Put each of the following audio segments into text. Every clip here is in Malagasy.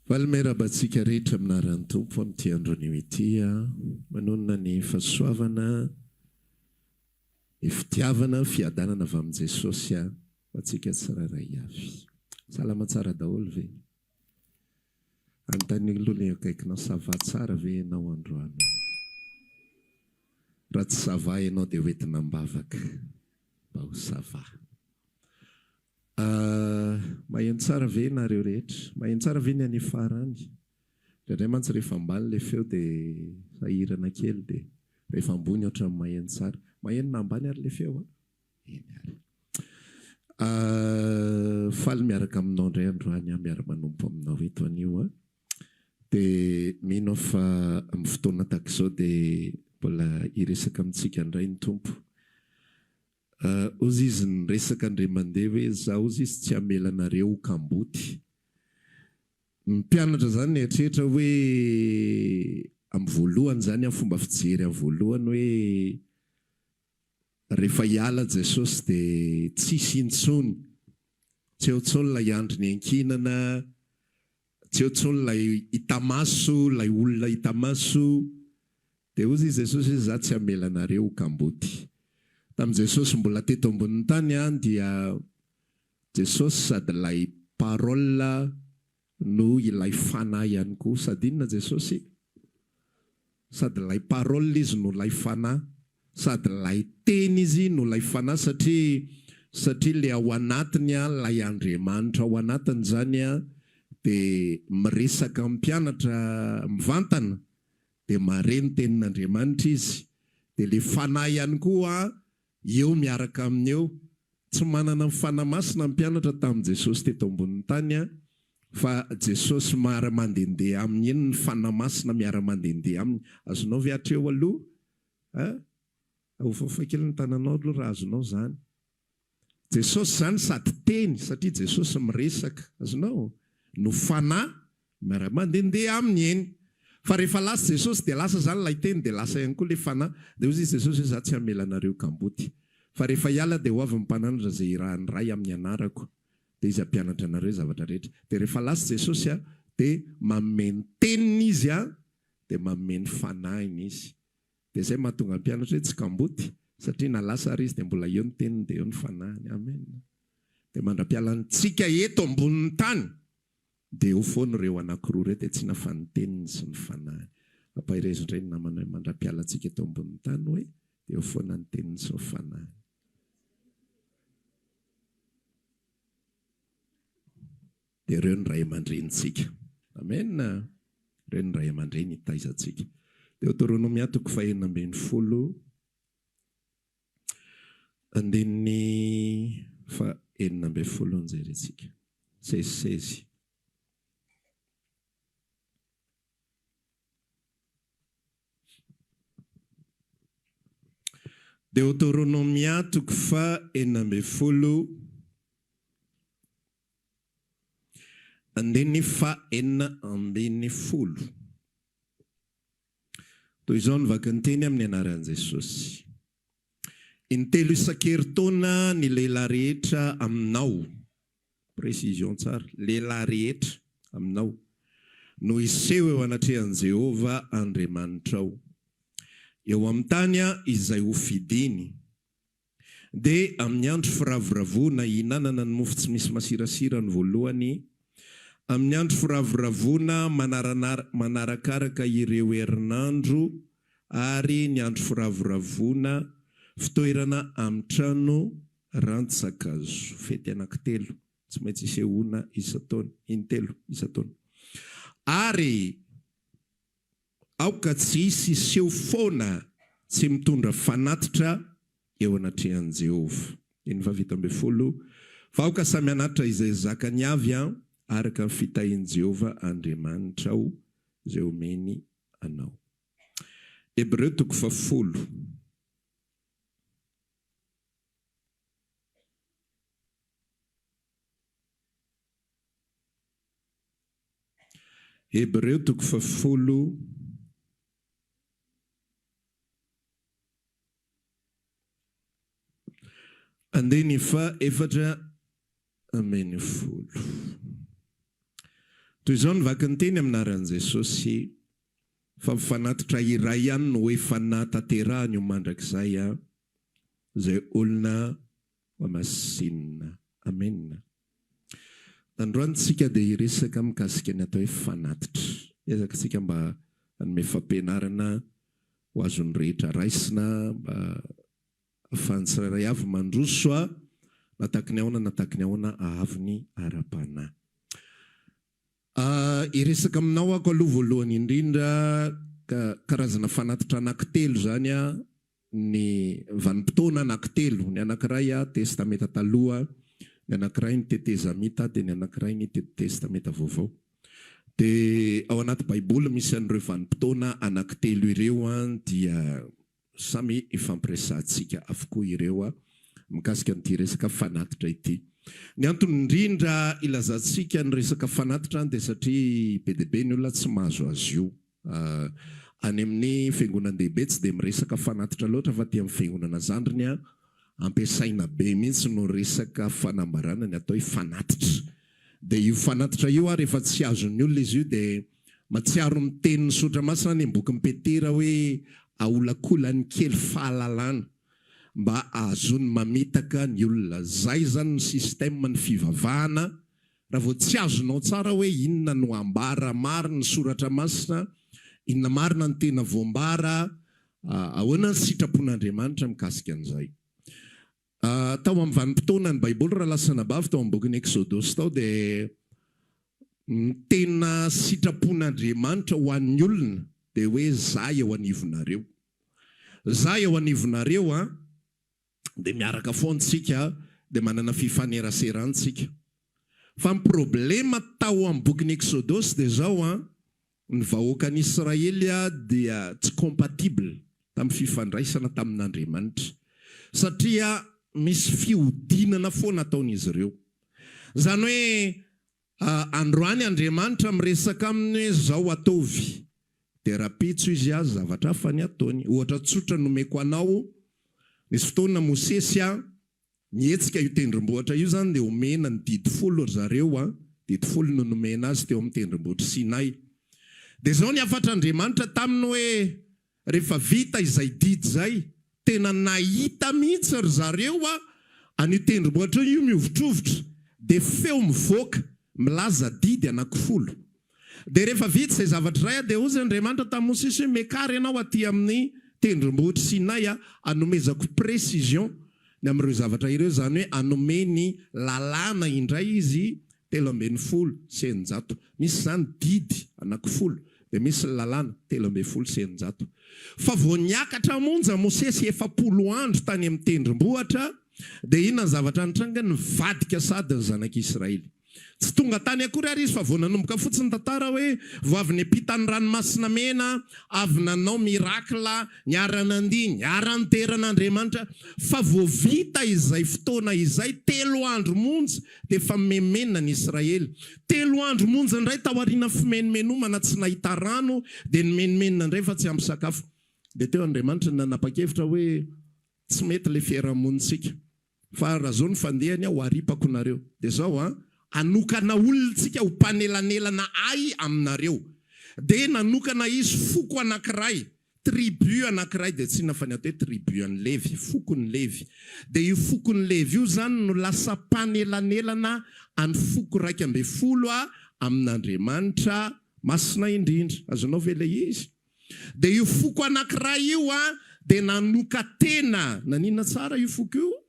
Faly miarahaba antsika rehetra amin'ny anaran'ny Tompo amin'ity andro anio ity aho. Manonona ny fahasoavana, ny fitiavana, ny fiadanana avy amin'i Jesosy aho ho antsika tsirairay avy. Salama tsara daholo ve? Anontanio aloha ilay eo akaikinao, ça va tsara ve ianao androany? Raha tsy ça va ianao dia hoentina am-bavaka mba ho ça va. Ahh, maheno tsara ve nareo rehetra? Maheno tsara ve ny any fara any? Indraindray mantsy rehefa ambany ilay feo dia sahirana kely dia rehefa ambony ohatran'ny maheno tsara. Maheno na ambany ary ilay feo an? Eny ary. Ahh, faly miaraka aminao indray androany aho miara-manompo aminao eto anio an. Dia mino aho fa amin'ny fotoana tahaka izao dia mbola hiresaka amintsika indray ny Tompo. Hozy izy niresaka indray mandeha hoe za hozy izy tsy hamela anareo ho kamboty. Ny mpianatra izany nieritreritra hoe amin'ny voalohany izany amin'ny fomba fijery amin'ny voalohany hoe rehefa hiala Jesosy dia tsisy intsony, tsy eo intsony ilay andry niankinana, tsy eo intsony ilay hita maso, ilay olona hita maso. Dia hozy i Jesosy hoe, Izaho tsy hamela anareo ho kamboty. Tamin'i Jesosy mbola teto ambonin'ny tany an, dia Jesosy sady ilay Parole no ilay Fanahy ihany koa. Sady inona Jesosy? Sady ilay Parole Izy no ilay Fanahy. Sady ilay Teny Izy no ilay Fanahy satria satria ilay ao anatiny an, ilay Andriamanitra ao anatiny izany an, dia miresaka amin'ny mpianatra mivantana. Dia mahare ny tenin'Andriamanitra izy. Dia ilay Fanahy ihany koa eo miaraka aminy eo. Tsy manana ny Fanahy Masina ny mpianatra tamin'i Jesosy teto ambonin'ny tany fa Jesosy miara-mandehandeha aminy eny ny Fanahy Masina miara-mandehandeha aminy. Azonao ve hatreo aloha? A? Ahofahofa kely ny tananao aloha raha azonao izany. Jesosy izany sady teny satria Jesosy miresaka, azonao? no fanahy miara-mandehandeha aminy eny. Fa rehefa lasa Jesosy dia lasa izany ilay teny dia lasa ihany koa ilay fanahy. Dia hoy izy Jesosy hoe za tsy hamela anareo kamboty. Fa rehefa hiala dia ho avy ny mpananatra izay hirahan'ny Ray amin'ny anarako dia izy hampianatra anareo zavatra rehetra. Dia rehefa lasa Jesosy dia manome ny teniny izy dia manome ny fanahiny izy. Dia izay mahatonga ny mpianatra hoe tsy kamboty, satria na lasa ary izy dia mbola eo ny teniny dia eo ny fanahiny. Amen. Dia mandra-pialantsika eto ambonin'ny tany dia eo foana ireo anankiroa ireo dia tsy inona fa ny teniny sy ny fanahiny. Ampaherezo indray ny namana hoe mandra-pialantsika eto ambonin'ny tany hoe dia eo foana ny teniny sy ny fanahiny. Dia ireo ny ray aman-drenintsika. Amen! Ireo ny ray aman-dreny hitaiza antsika. Deoteronomia toko fahenina ambinifolo, andininy fahenina ambinifolo no jerentsika. Sezisezy. Deoteronomia toko fahenina ambinifolo. Andininy faha-16. Toy izao ny vakinteny amin'ny anaran'i Jesosy, Intelo isan-kerintaona ny lehilahy rehetra aminao, précision tsara, lehilahy rehetra aminao, no hiseho eo anatrehan'i Jehovah Andriamanitrao, eo amin'ny tany izay hofidiny. Dia amin'ny andro firavoravoana hihinanana ny mofo tsy misy masirasira ny voalohany, amin'ny andro firavoravoana manarakaraka ireo herinandro ary ny andro firavoravoana fitoerana amin'ny trano rantsan-kazo. Fety anankitelo tsy maintsy isehoana isan-taona, intelo isan-taona. Ary Aoka tsy hisy hiseho foana tsy mitondra fanatitra eo anatrehan'i Jehovah. Andininy faha-17, Fa aoka samy hanatitra izay zakany avy araka ny fitahian'i Jehovah Andriamanitrao izay omeny anao. Hebreo toko fahafolo. Hebreo toko fahafolo. Andininy faha-14. Toy izao ny vaky ny teny amin'ny anaran'i Jesosy, Fa fanatitra iray ihany no efa nahatanterahany ho mandrakizay an, izay olona hohamasinina. Amena. Androany tsika dia hiresaka mikasika ny atao hoe fanatitra. Hiezaka tsika mba hanome fampianarana ho azon'ny rehetra raisina mba ahafahan'ny tsirairay avy mandroso na tahaky ny ahoana na tahaky ny ahoana ahavony ara-panahy. Hiresaka aminao ako aloha voalohany indrindra ka karazana fanatitra anaky telo izany ny vanim-potoana anaky telo, ny anakiray testamenta taloha, ny anakiray ny tetezamita dia ny anakiray ny testamenta vaovao. Dia ao anaty baiboly misy an'ireo vanim-potoana anaky telo ireo dia Samy ifampiresahantsika avokoa ireo mikasika an'ity resaka fanatitra ity. Ny antony indrindra ilazantsika ny resaka fanatitra dia satria be dia be ny olona tsy mahazo azy io. Any amin'ny fiangonan-dehibe tsy dia miresaka fanatitra loatra fa aty amin'ny fiangonana zandriny ampiasaina be mihitsy no resaka fanambarana ny atao hoe fanatitra. Dia io fanatitra io ary efa tsy azon'ny olona izy io dia matsiaro ny tenin'ny soratra masina any amin'ny bokin'i Petera hoe aholakolany kely fahalalana mba ahazoany mamitaka ny olona. Zay zany ny système ny fivavahana raha vao tsy azonao tsara hoe inona no ambara marina ny soratra masina, inona marina ny tena voambara, ahoana ny sitrapon'Andriamanitra mikasika an'izay. Tao amin'ny vanim-potoanan'ny Baiboly, raha lasa anabavy tao amin'ny bokin'ny Eksodosy tao, dia ny tena sitrapon'Andriamanitra ho an'ny olona dia hoe za eo anivonareo. Za eo anivonareo an, dia miaraka foana tsika, dia manana fifaneraserana tsika. Fa ny problema tao amin'ny bokin'ny Eksodosy dia izao an, ny vahoakan'i Israely dia tsy compatible tamin'ny fifandraisana tamin'Andriamanitra. Satria misy fihodinana foana ataon'izy ireo. Izany hoe androany Andriamanitra miresaka aminy hoe izao ataovy, dia rahampitso izy zavatra hafa ny ataony. Ohatra tsotra nomeko anao, nisy fotoana Mosesy Nihetsika io tendrombohitra io izany dia omena ny didy folo ry zareo a, didy folo no nomena azy teo amin'ny tendrombohitr'i Sinay. Dia izao ny hafatr'Andriamanitra taminy hoe rehefa vita izay didy izay, tena nahita mihitsy ry zareo a an'io tendrombohitra io mihovitrovitra, dia feo mivoaka milaza didy anankifolo. Dia rehefa vita izay zavatra izay, dia hozy Andriamanitra tamin'i Mosesy hoe, Miakara ianao aty amin'ny tendrombohitr'i Sinay, hanomezako précision ny amin'ireo zavatra ireo, izany hoe hanome ny lalàna indray izy 613. Misy izany didy anankifolo, dia misy ny lalàna 613. Fa vao niakatra monja Mosesy 40 andro tany amin'ny tendrombohitra, dia inona ny zavatra nitranga? Nivadika sady ny zanak'Israely. Tsy tonga tany akory ary izy fa vao nanomboka fotsiny ny tantara hoe vao avy niampita ny ranomasina mena, avy nanao miracle, niara-nandihy, niara-nidera an'Andriamanitra, fa vao vita izay fotoana izay, telo andro monja dia efa mimenomenona ny Israely. Telo andro monja indray taoriana fimenomenomana tsy nahita rano dia nimenomenona indray fa tsy ampy sakafo. Dia teo Andriamanitra nanapa-kevitra hoe tsy mety ilay fiaraha-monintsika. Fa raha zao no fandehany aho aripako nareo. Dia zao an, hanokana olona tsika ho mpanelanelana ahy aminareo. Dia nanokana izy foko anankiray, tribu anankiray, dia tsy inona fa ny atao hoe tribu an'i Levy, fokon'i Levy. Dia io fokon'i Levy io zany no lasa mpanelanelana an'ny foko 11 amin'Andriamanitra Masina Indrindra. Azonao ve ilay izy? Dia io foko anankiray io an, dia nanoka-tena. Naninona tsara io foko io?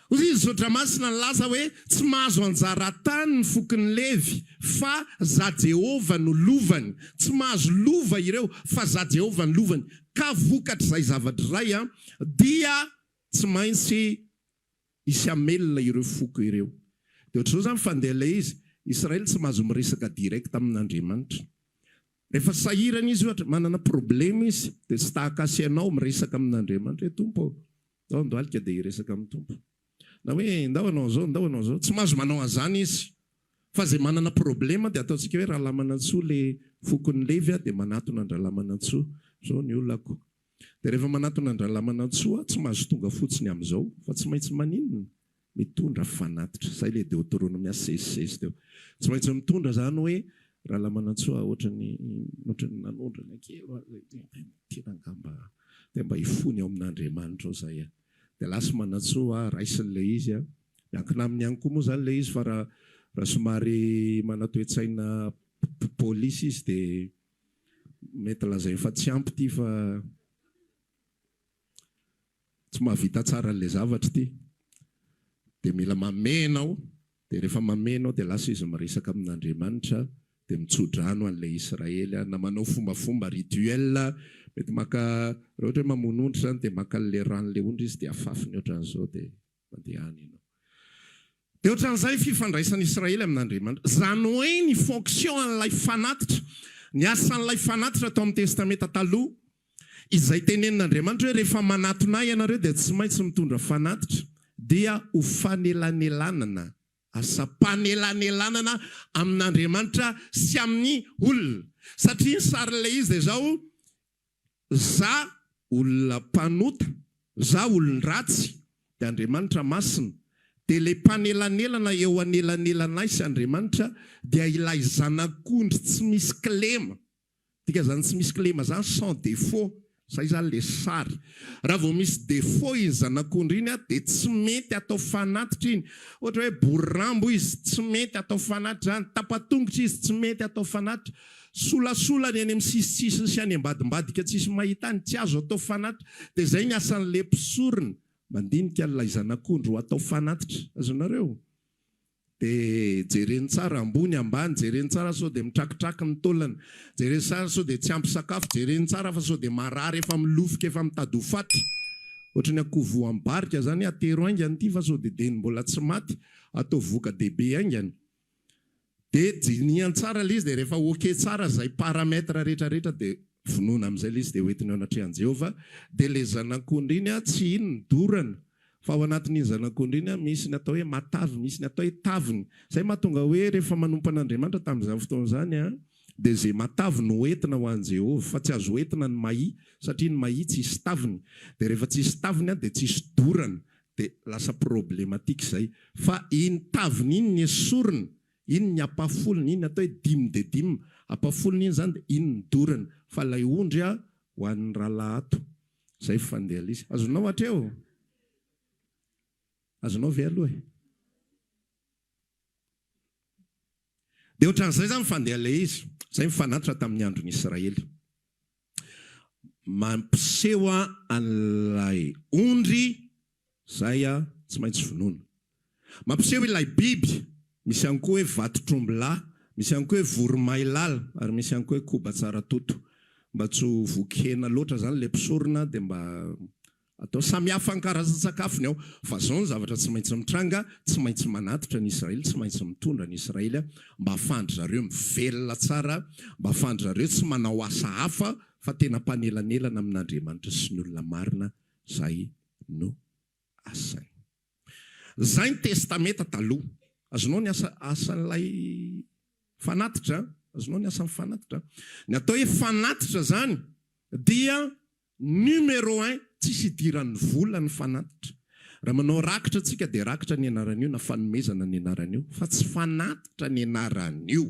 Hoy izy, Zotra Masina nilaza hoe, Tsy mahazo anjara tany ny fokon'i Levy, fa Za Jehovah no lovany. Tsy mahazo lova ireo, fa Za Jehovah no lovany. Ka vokatr'izay zavatra izay an, dia tsy maintsy hisy hamelona ireo foko ireo. Dia ohatr'izao izany fandeha ilay izy, Israely tsy mahazo miresaka direct amin'Andriamanitra. Rehefa sahirana izy ohatra, manana problema izy, dia tsy tahaka ahy sy ianao miresaka amin'Andriamanitra hoe Tompo ô, ndao andohalika dia hiresaka amin'ny Tompo. Na hoe ndao hanao an'izao, ndao hanao an'izao. Tsy mahazo manao an'izany izy. Fa izay manana problema dia ataontsika hoe Ralamanantsoa ilay fokon'i Levy dia manatona an-dRalamanantsoa. Izao ny olako. Dia rehefa manatona an-dRalamanantsoa, tsy mahazo tonga fotsiny amin'izao, fa tsy maintsy maninona? Mitondra fanatitra. Izay ilay Deoteronomia sesisesy teo. Tsy maintsy mitondra izany hoe Ralamanantsoa ohatran'ny ohatran'ny nanondrana kely aho izay tena angamba te mba hifona eo amin'Andriamanitra ao izay aho. Dia lasa Manantsoa raisiny ilay izy an. Miankina aminy ihany koa moa izany ilay izy fa raha raha somary manan-toe-tsaina polisy izy dia mety lazainy fa tsy ampy ity fa Tsy mahavita tsara an'ilay zavatra ity. Dia mila mamehy enao, dia rehefa mamehy enao dia lasa izy miresaka amin'Andriamanitra, dia mitso-drano an'ilay Israely, na manao fombafomba, rituel, mety maka, raha ohatra hoe mamono ondry izany dia maka an'ilay ran'ilay ondry izy dia afafiny ohatran'izao dia mandeha any ianao. Dia ohatran'izay ny fifandraisan'i Israely amin'Andriamanitra. Izany hoe ny fonction an'ilay fanatitra, ny asan'ilay fanatitra tao amin'ny Testamenta Taloha, izay tenenin'Andriamanitra hoe rehefa manatona ahy ianareo dia tsy maintsy mitondra fanatitra, dia ho fanelanelanana, asam-panelanelanana amin'Andriamanitra sy amin'ny olona. Satria ny sarin'ilay izy dia izao, Za olona mpanota, za olon-dratsy, dia Andriamanitra masina, dia ilay mpanelanelana eo anelanelanay sy Andriamanitra dia ilay zanak'ondry tsy misy kilema, dikan'izany tsy misy kilema zany sans défaut, zay zany le sary, raha vao misy défaut iny zanak'ondry iny dia tsy mety atao fanatitra iny, ohatra hoe bory rambo izy tsy mety atao fanatitra zany, tapa-tongotra izy tsy mety atao fanatitra, Solasola ny any amin'ny sisitsisiny sy any ambadimbadika tsisy mahita any, tsy azo atao fanatitra. Dia izay ny asan'ilay mpisorona, mandinika an'ilay zanak'ondry ho atao fanatitra. Azonareo? Dia jereny tsara ambony ambany, jereny tsara sao dia mitrakitraky ny taolana, jereny tsara sao dia tsy ampy sakafo, jereny tsara fa sao dia marary efa milofika efa mitady ho faty. Ohatry ny akoho voam-barika izany, atero haingana ity fa sao dia dieny mbola tsy maty, atao voka-dehibe haingana. Dia dinihany tsara ilay izy dia rehefa ok tsara izay paramètre rehetra rehetra dia vonoina amin'izay ilay izy dia hoentina eo anatrehan'i Jehovah. Dia ilay zanak'ondry iny tsy iny no dorana fa ao anatin'iny zanak'ondry iny misy ny atao hoe matavy, misy ny atao hoe taviny. Izay mahatonga hoe rehefa manompo an'Andriamanitra tamin'izany fotoana izany dia izay matavy no hoentina ho an'i Jehovah fa tsy azo hoentina ny mahia satria ny mahia tsisy taviny. Dia rehefa tsisy taviny dia tsisy dorana. Dia lasa problematique izay. Fa iny taviny iny ny esorina, iny ny ampahafolony, iny atao hoe dime de dime, ampahafolony iny izany dia iny ny dorana. Fa ilay ondry a, ho an'ny rahalahy ato. Izay fandeha ilay izy. Azonao hatreo? Azonao ve aloha e? Dia ohatran'izay izany fandeha ilay izy. Izay mifanatitra tamin'ny andron'ny Israely. Mampiseho an'ilay ondry izay tsy maintsy vonoina. Mampiseho ilay biby, misy ihany koa hoe vatotr'ombilahy, misy ihany koa hoe voromailala, ary misy ihany koa hoe koba tsara toto. Mba tsy ho voky hena loatra izany ilay mpisorona dia mba Atao samy hafa ny karazan-tsakafony ao. Fa izao ny zavatra tsy maintsy mitranga, tsy maintsy manatitra ny Israely, tsy maintsy mitondra ny Israely mba hahafahan-dry zareo mivelona tsara, mba hahafahan-dry zareo tsy manao asa hafa fa tena mpanelanelana amin'Andriamanitra sy ny olona marina, izay no asany. Izay ny Testamenta Taloha. Azonao ny asa, asan'ilay fanatitra, azonao ny asan'ny fanatitra. Ny atao hoe fanatitra izany dia Numéro un, tsisy idiran'ny vola ny fanatitra. Raha manao rakitra tsika dia rakitra ny anaran'io na fanomezana ny anaran'io fa tsy fanatitra ny anaran'io.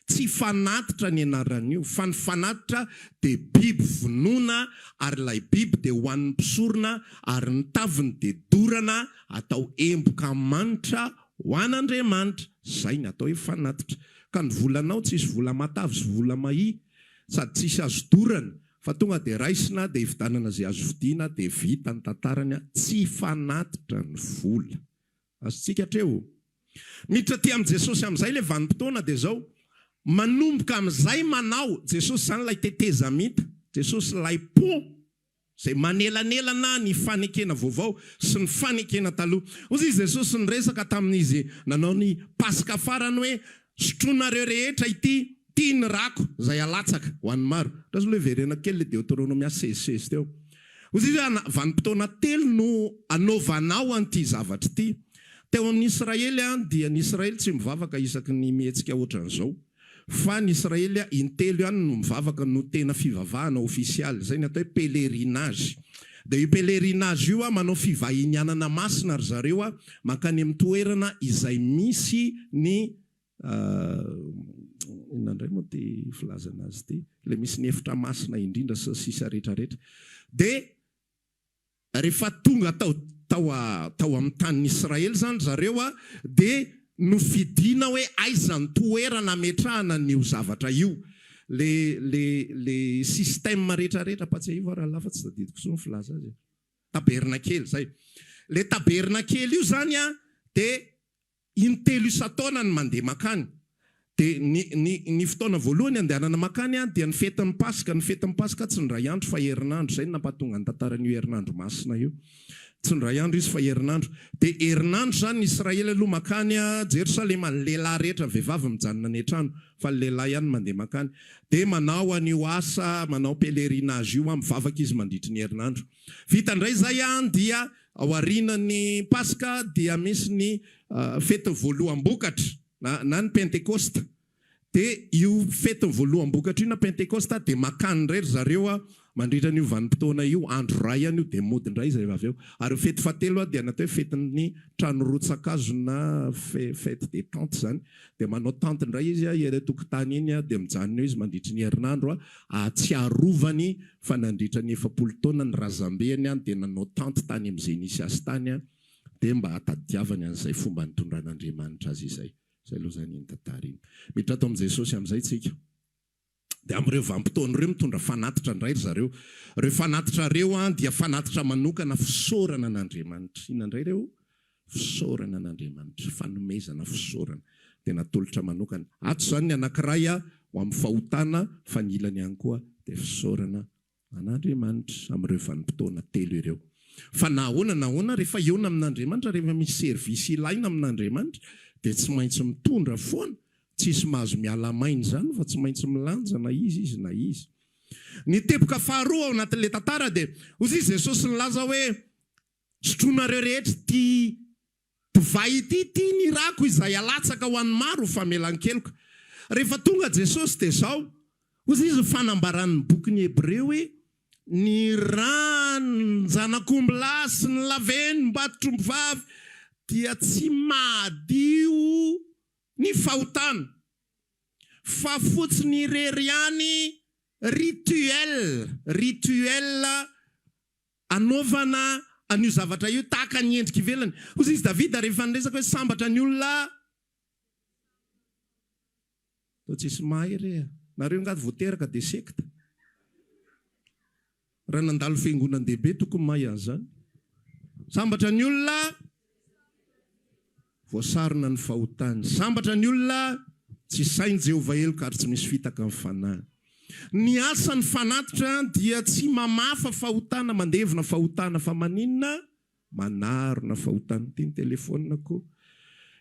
Tsy fanatitra ny anaran'io fa ny fanatitra dia biby vonoina ary ilay biby dia hohanin'ny mpisorona ary ny taviny dia dorana atao emboka manitra ho an'Andriamanitra. Zay ny atao hoe fanatitra. Ka ny volanao tsisy vola matavy sy vola mahia sady tsisy azo dorana Fa tonga dia raisina dia hividanana izay azo vidiana dia vita ny tantarany a, tsy fanatitra ny vola. Azontsika hatreo? Miditra aty amin'i Jesosy amin'izay ilay vanim-potoana dia izao, manomboka amin'izay manao, Jesosy izany ilay tetezamita, Jesosy ilay pont izay manelanelana ny fanekena vaovao sy ny fanekena taloha. Hoy izy Jesosy niresaka tamin'izy nanao ny Paska farany hoe, Sotroinareo rehetra ity, ity ny rako izay alatsaka ho an'ny maro. Andraso aloha hiverenako kely ilay Deoteronomia 16 16 teo. Hoy izy hoe vanim-potoana telo no anaovanao an'ity zavatra ity. Teo amin'ny Israely dia ny Israely tsy mivavaka isaky ny mihetsika ohatran'izao. Fa ny Israely intelo ihany no mivavaka no tena fivavahana ofisialy. Izay ny atao hoe pèlerinage. Dia io pèlerinage io manao fivahinianana masina ry zareo mankany amin'ny toerana izay misy ny inona indray moa ity filazana azy ity, ilay misy ny efitra masina indrindra sy ny sisa rehetra rehetra. Dia rehefa tonga tao tao tao amin'ny tanin'i Israely izany ry zareo dia nofidina hoe aiza ny toerana ametrahana an'io zavatra io. Le le le système rehetra rehetra, ampatsiahivo aho rahalahy fa tsy tadidiko intsony ny filaza azy e. Tabernakely, izay. Le tabernakely io izany dia Intelo isan-taona ny mandeha mankany. Dia ny, ny, ny fotoana voalohany andehanana mankany dia ny fetin'ny Paska. Ny fetin'ny Paska tsy indray andro fa herinandro. Izay no nampahatonga ny tantaran'io herinandro masina io. Tsy indray andro izy fa herinandro. Dia herinandro izany ny Israely aloha mankany Jerosalema. Ny lehilahy rehetra, ny vehivavy mijanona any an-trano, fa ny lehilahy ihany no mandeha mankany. Dia manao an'io asa, manao pèlerinage io, mivavaka izy mandritry ny herinandro. Vita indray izay dia Ao aorianan'ny Paska dia misy ny fetin'ny voaloham-bokatra na na ny Pentekosta. Dia io fetin'ny voaloham-bokatra io na Pentekosta dia makany indray ry zareo mandritra an'io vanim-potoana io, andro iray ihany io dia mody indray izy rehefa avy eo. Ary io fety fahatelo dia ny atao hoe fetin'ny trano rotsa-kazo na fête des tentes izany. Dia manao tente indray izy ery an-tokotany iny dia mijanona eo izy mandritry ny herinandro ahatsiarovany fa nandritra ny 40 taona ny razambeny dia nanao tente tany amin'izay nisy azy tany dia mba hahatadiavany an'izay fomba nitondran'Andriamanitra azy izay. Izay aloha izany iny tantara iny. Miditra ato amin'i Jesosy amin'izay tsika. Dia amin'ireo vanim-potoana ireo mitondra fanatitra indray ry zareo. Ireo fanatitra ireo dia fanatitra manokana fisaorana an'Andriamanitra. Inona indray ireo? Fisaorana an'Andriamanitra, fanomezana fisaorana. Dia natolotra manokana. Ato izany ny anankiray ho amin'ny fahotana fa ny ilany ihany koa dia fisaorana an'Andriamanitra amin'ireo vanim-potoana telo ireo. Fa na ahoana na ahoana rehefa hihaona amin'Andriamanitra, rehefa misy service ilaina amin'Andriamanitra dia tsy maintsy mitondra foana, tsisy mahazo miala maina izany fa tsy maintsy milanja na iza izy na iza. Ny teboka faharoa ao anatin'ilay tantara dia hoy izy Jesosy nilaza hoe Sotroinareo rehetra ity divay ity, ity ny rako izay alatsaka ho an'ny maro ho famelan-keloka. Rehefa tonga Jesosy dia izao, hoy izy ny fanambaran'ny bokin'ny Hebreo hoe, Ny ran-janak'ombilahy sy ny lavenom-batotr'ombivavy dia tsy mahadio ny fahotana, fa fotsiny irery ihany rituel, rituel, Anaovana an'io zavatra io tahaka ny endrika ivelany. Hoy izy Davida rehefa niresaka hoe sambatra ny olona toa tsisy mahay re a. Nareo angaha vao teraka dia sekta? Raha nandalo fiangonan-dehibe tokony mahay an'izany. Sambatra ny olona voasarona ny fahotany. Sambatra ny olona tsy sain'i Jehovah heloka ary tsy misy fitaka ny fanahiny. Ny asan'ny fanatitra dia tsy mamafa fahotana, mandevona fahotana, fa maninona? Manarona fahotana. Ity ny telefaonina-ko.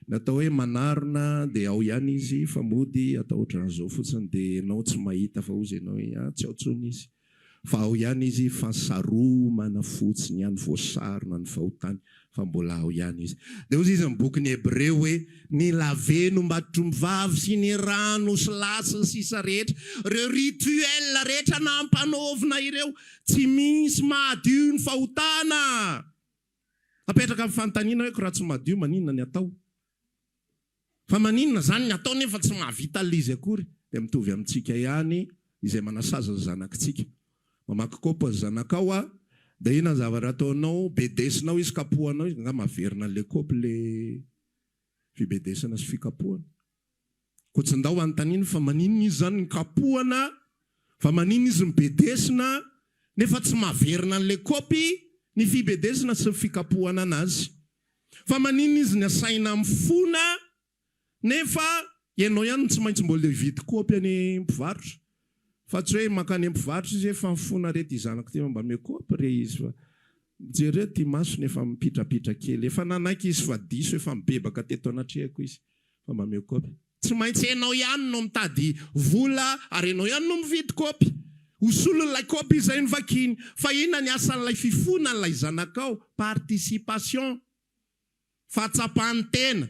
Ny atao hoe manarona dia ao ihany izy fa mody atao ohatran'izao fotsiny dia ianao tsy mahita fa hozy ianao hoe ah tsy ao intsony izy. Fa ao ihany izy fa saromana fotsiny ihany, voasarona ny fahotany fa mbola ao ihany izy. Dia hozy izy amin'ny bokin'ny Hebreo hoe, ny lavenom-batromivavy sy ny rano sy lahy sy ny sisa rehetra, ireo rituel rehetra nampanaovina ireo, tsy misy mahadio ny fahotana. Apetraka ny fanontaniana hoe ko raha tsy madio maninona ny atao? Fa maninona zany ny atao nefa tsy mahavita an'ilay izy akory? Dia mitovy amintsika ihany izay manasazy ny zanakitsika. Mamaky kaopy ny zanakao a, dia inona ny zavatra ataonao? Bedesinao izy, kapohanao izy, angamba averina an'ilay kaopy ilay fibedesana sy fikapohana. Koa tsy ndao anontaniana fa maninona izy zany ny kapohana, fa maninona izy ny bedesina nefa tsy mahaverina an'ilay kaopy ny fibedesina sy ny fikapohana anazy. Fa maninona izy ny asaina mifona nefa ianao ihany no tsy maintsy mbola hividy kaopy any mpivarotra fa tsy hoe mankany mpivarotra izy hoe fa mifona re ty zanako ty fa mba omeo kaopy re izy fa jereo ty masony efa mipitrapitra kely efa nanaiky izy fa diso efa mibebaka teto anatrehako izy fa mba omeo kaopy. Tsy maintsy ianao ihany no mitady vola ary ianao ihany no mividy kaopy ho solon'ilay kaopy izay novakiany. Fa inona ny asan'ilay fifonan'ilay zanakao? Participation. Fahatsapan'ny tena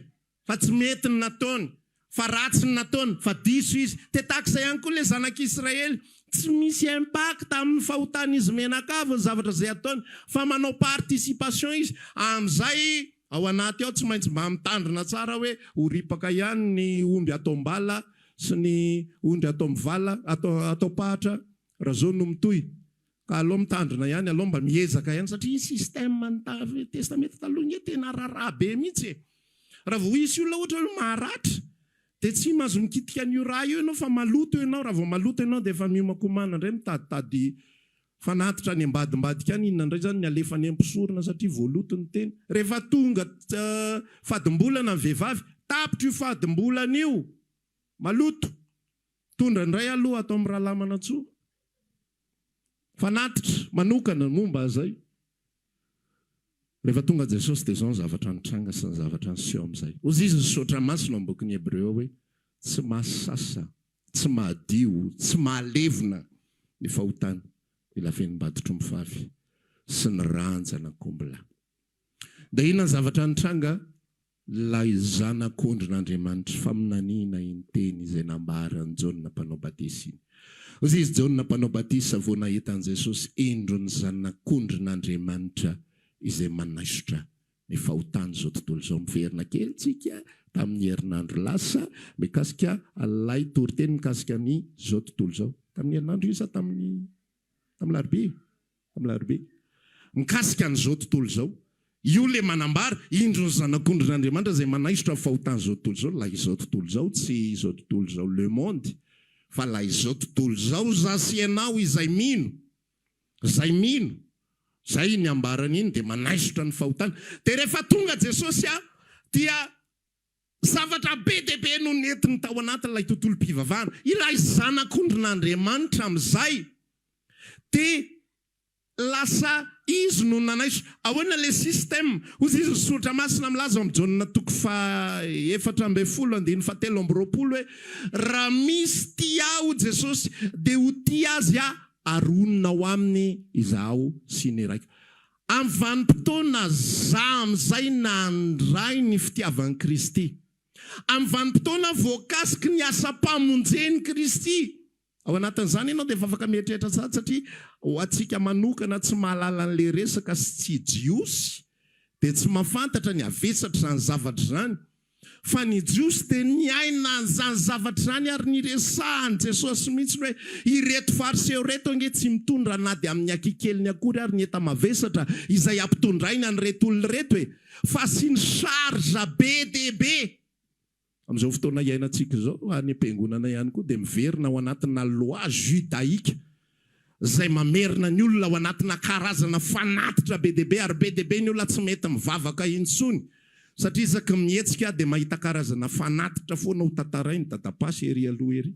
fa tsy mety ny nataony, fa ratsy ny nataony, fa diso izy. Te tahaka izay ihany koa ilay zanak'Israely. Tsy misy impact amin'ny fahotan'izy mianakavy ny zavatra izay ataony fa manao participation izy. Amin'izay ao anaty ao tsy maintsy mba mitandrina tsara hoe ho ripaka ihany ny omby ato am-bala sy ny ondry ato am-vala, ato ato am-pahatra raha zao no mitohy. Ka aleo mitandrina ihany, aleo mba miezaka ihany satria système ny testamenta taloha nge tena raharaha be mihitsy e! Raha vao hisy olona ohatra hoe maratra dia tsy mahazo mikitika an'io raha io ianao fa maloto ianao, raha vao maloto ianao dia efa miomankomana indray mitaditady fanatitra any ambadimbadika any, inona indray izany ny alefa any am-pisorona satria voaloto ny tena. Rehefa tonga fadimbolana ny vehivavy, tapitra io fadimbolana io, maloto, mitondra indray aloha ato amin'ny rahalahy Manantsoa. Fanatitra manokana momba izay. Rehefa tonga Jesosy dia izao ny zavatra nitranga sy ny zavatra niseho amin'izay. Hozy izy nisaotra masina ao amin'ny bokin'ny Hebreo hoe, Tsy mahasasa, tsy mahadio, tsy mahalevona ny fahotana ny lavenim-baditr'ombivavy sy ny ràn-janak'ombilahy. Dia inona ny zavatra nitranga? Ilay Zanak'ondrin'Andriamanitra, faminaniana iny teny izay nambaran'i Jaona Mpanao Batisa iny. Hoy izy, Jaona Mpanao Batisa vao nahita an'i Jesosy, Indro ny Zanak'ondrin'Andriamanitra izay manaisotra ny fahotan'izao tontolo izao. Miverina kely tsika tamin'ny herinandro lasa mikasika ilay toriteny mikasika ny izao tontolo izao. Tamin'ny herinandro io sa tamin'ny tamin'ny alarobia? Amin'ny alarobia. Mikasika an'izao tontolo izao. Io ilay manambara, indro ny Zanak'ondrin'Andriamanitra izay manaisotra ny fahotan'izao tontolo izao, ilay izao tontolo izao, tsy izao tontolo izao le monde, fa ilay izao tontolo izao, izaho sy ianao izay mino, izay mino, izay iny ambarany iny dia manaisotra ny fahotana. Dia rehefa tonga Jesosy dia Zavatra be dia be no nentiny tao anatin'ilay tontolom-pivavahana. Ilay Zanak'ondrin'Andriamanitra amin'izay dia lasa izy no nanaisotra. Ahoana ilay système? Hoy izy ny Soratra Masina milaza ao amin'ny Jaona toko faha 14 andininy faha 23 hoe, Raha misy tia Ahy, hoy Jesosy, dia ho tia azy Aho ary honina ao aminy Izaho sy ny Raiko. Amin'ny vanim-potoana za amin'izay nandray ny fitiavan'i Kristy. Amin'ny vanim-potoana voakasiky ny asam-pamonjen'i Kristy. Ao anatin'izany ianao dia efa afaka mieritreritra sahady satria ho antsika manokana tsy mahalala an'ilay resaka sy tsy Jiosy dia tsy mahafantatra ny havesatr'izany zavatra izany. Fa ny Jiosy dia niaina an'izany zavatra izany ary niresahan'i Jesosy mihitsy hoe, ireto Fariseo ireto ange tsy mitondra na dia amin'ny akikeliny akory ary ny enta-mavesatra izay ampitondrainy an'ireto olona ireto e! Fa asiany charge be dia be! Amin'izao fotoana iainantsika izao, any am-piangonana ihany koa dia miverina ao anatina loi judaïque izay mamerina ny olona ao anatina karazana fanatitra be dia be ary be dia be ny olona tsy mety mivavaka intsony satria isaky ny mihetsika dia mahita karazana fanatitra foana ho tantarainy dadapasy ery aloha ery.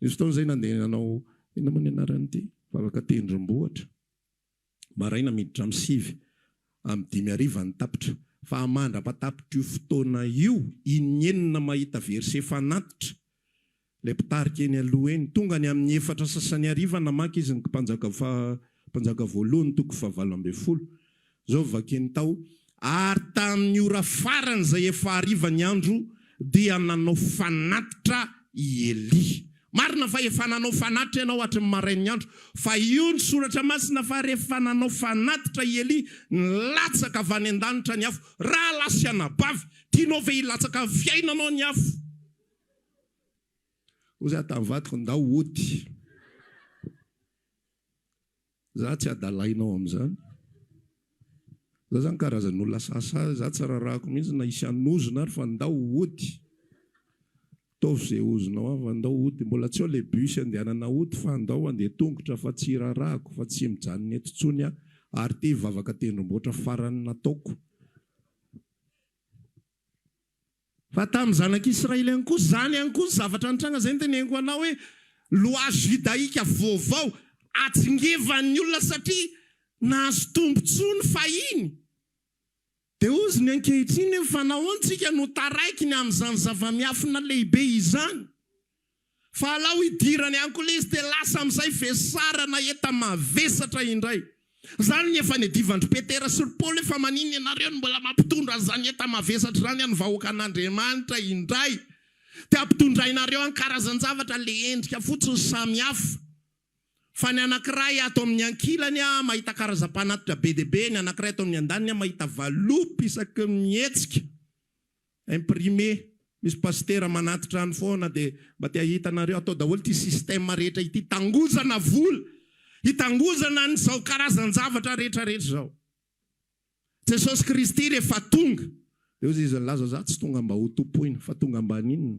Nisy fotoana izay nandeha nanao inona moa ny anaran'ity? Vavaka tendrombohitra. Maraina miditra amin'ny sivy, amin'ny dimy hariva ny tapitra. Fa mandra-patapitr'io fotoana io, inenina mahita verset fanatitra ilay mpitarika eny aloha eny. Tonga ny amin'ny efatra sasany hariva namaky izy ny Mpanjaka faha Mpanjaka voalohany toko faha-18. Izao vakiny tao, Ary tamin'ny ora farany izay efa hariva ny andro, dia nanao fanatitra i Elia. Marina fa efa nanao fanatitra ianao hatry ny marain'ny andro, fa io ny Soratra Masina fa rehefa nanao fanatitra i Elia, nilatsaka avy any an-danitra ny afo. Rahalahy sy anabavy, tianao ve hilatsaka amin'ny fiainanao ny afo? Hoy izaho tamin'ny vadiko, ndao hody. Za tsy adalainao amin'izany. Za zany karazan'olona sahasaha, za tsy rarahako mihitsy na hisy hanozona ary fa ndao hody. Ataovy izay ozonao any fa ndao hody. Mbola tsy ao ilay bus andehanana hody fa ndao handeha tongotra fa tsy rarahako fa tsy mijanona eto intsony aho ary ity vavaka tendrombohitra farany nataoko. Fa tamin'ny zanak'Israely ihany koa, izany ihany koa ny zavatra nitranga, izay no teneniko anao hoe loi judaïque vaovao atsingevan'ny olona satria nahazo tombontsoa ny fahiny. Dia hozy ny ankehitriny hoe fa nahoana tsika no taraiky ny amin'izany zava-miafina lehibe izany? Fa alao hidirany ihany koa ilay izy dia lasa amin'izay vesarana enta-mavesatra indray. Izany ny efa niadivan-dry Petera sy ry Paoly hoe fa maninona ianareo no mbola mampitondra an'izany enta-mavesatra izany an'ny vahoakan'Andriamanitra indray? Dia ampitondrainareo an-karazan-javatra ilay endrika fotsiny samy hafa. Fa ny anankiray ato amin'ny ankilany aho mahita karazam-panatitra be dia be, ny anankiray ato amin'ny andaniny aho mahita valopy isaky ny mihetsika, imprimé, misy pasitera manatitra any foana dia mba te hahita anareo, atao daholo ity système rehetra ity, tangozana vola, hitangozana an'izao karazan-javatra rehetra rehetra izao. Jesosy Kristy rehefa tonga, dia hoy Izy nilaza, Za tsy tonga mba ho tompoina, fa tonga mba haninona?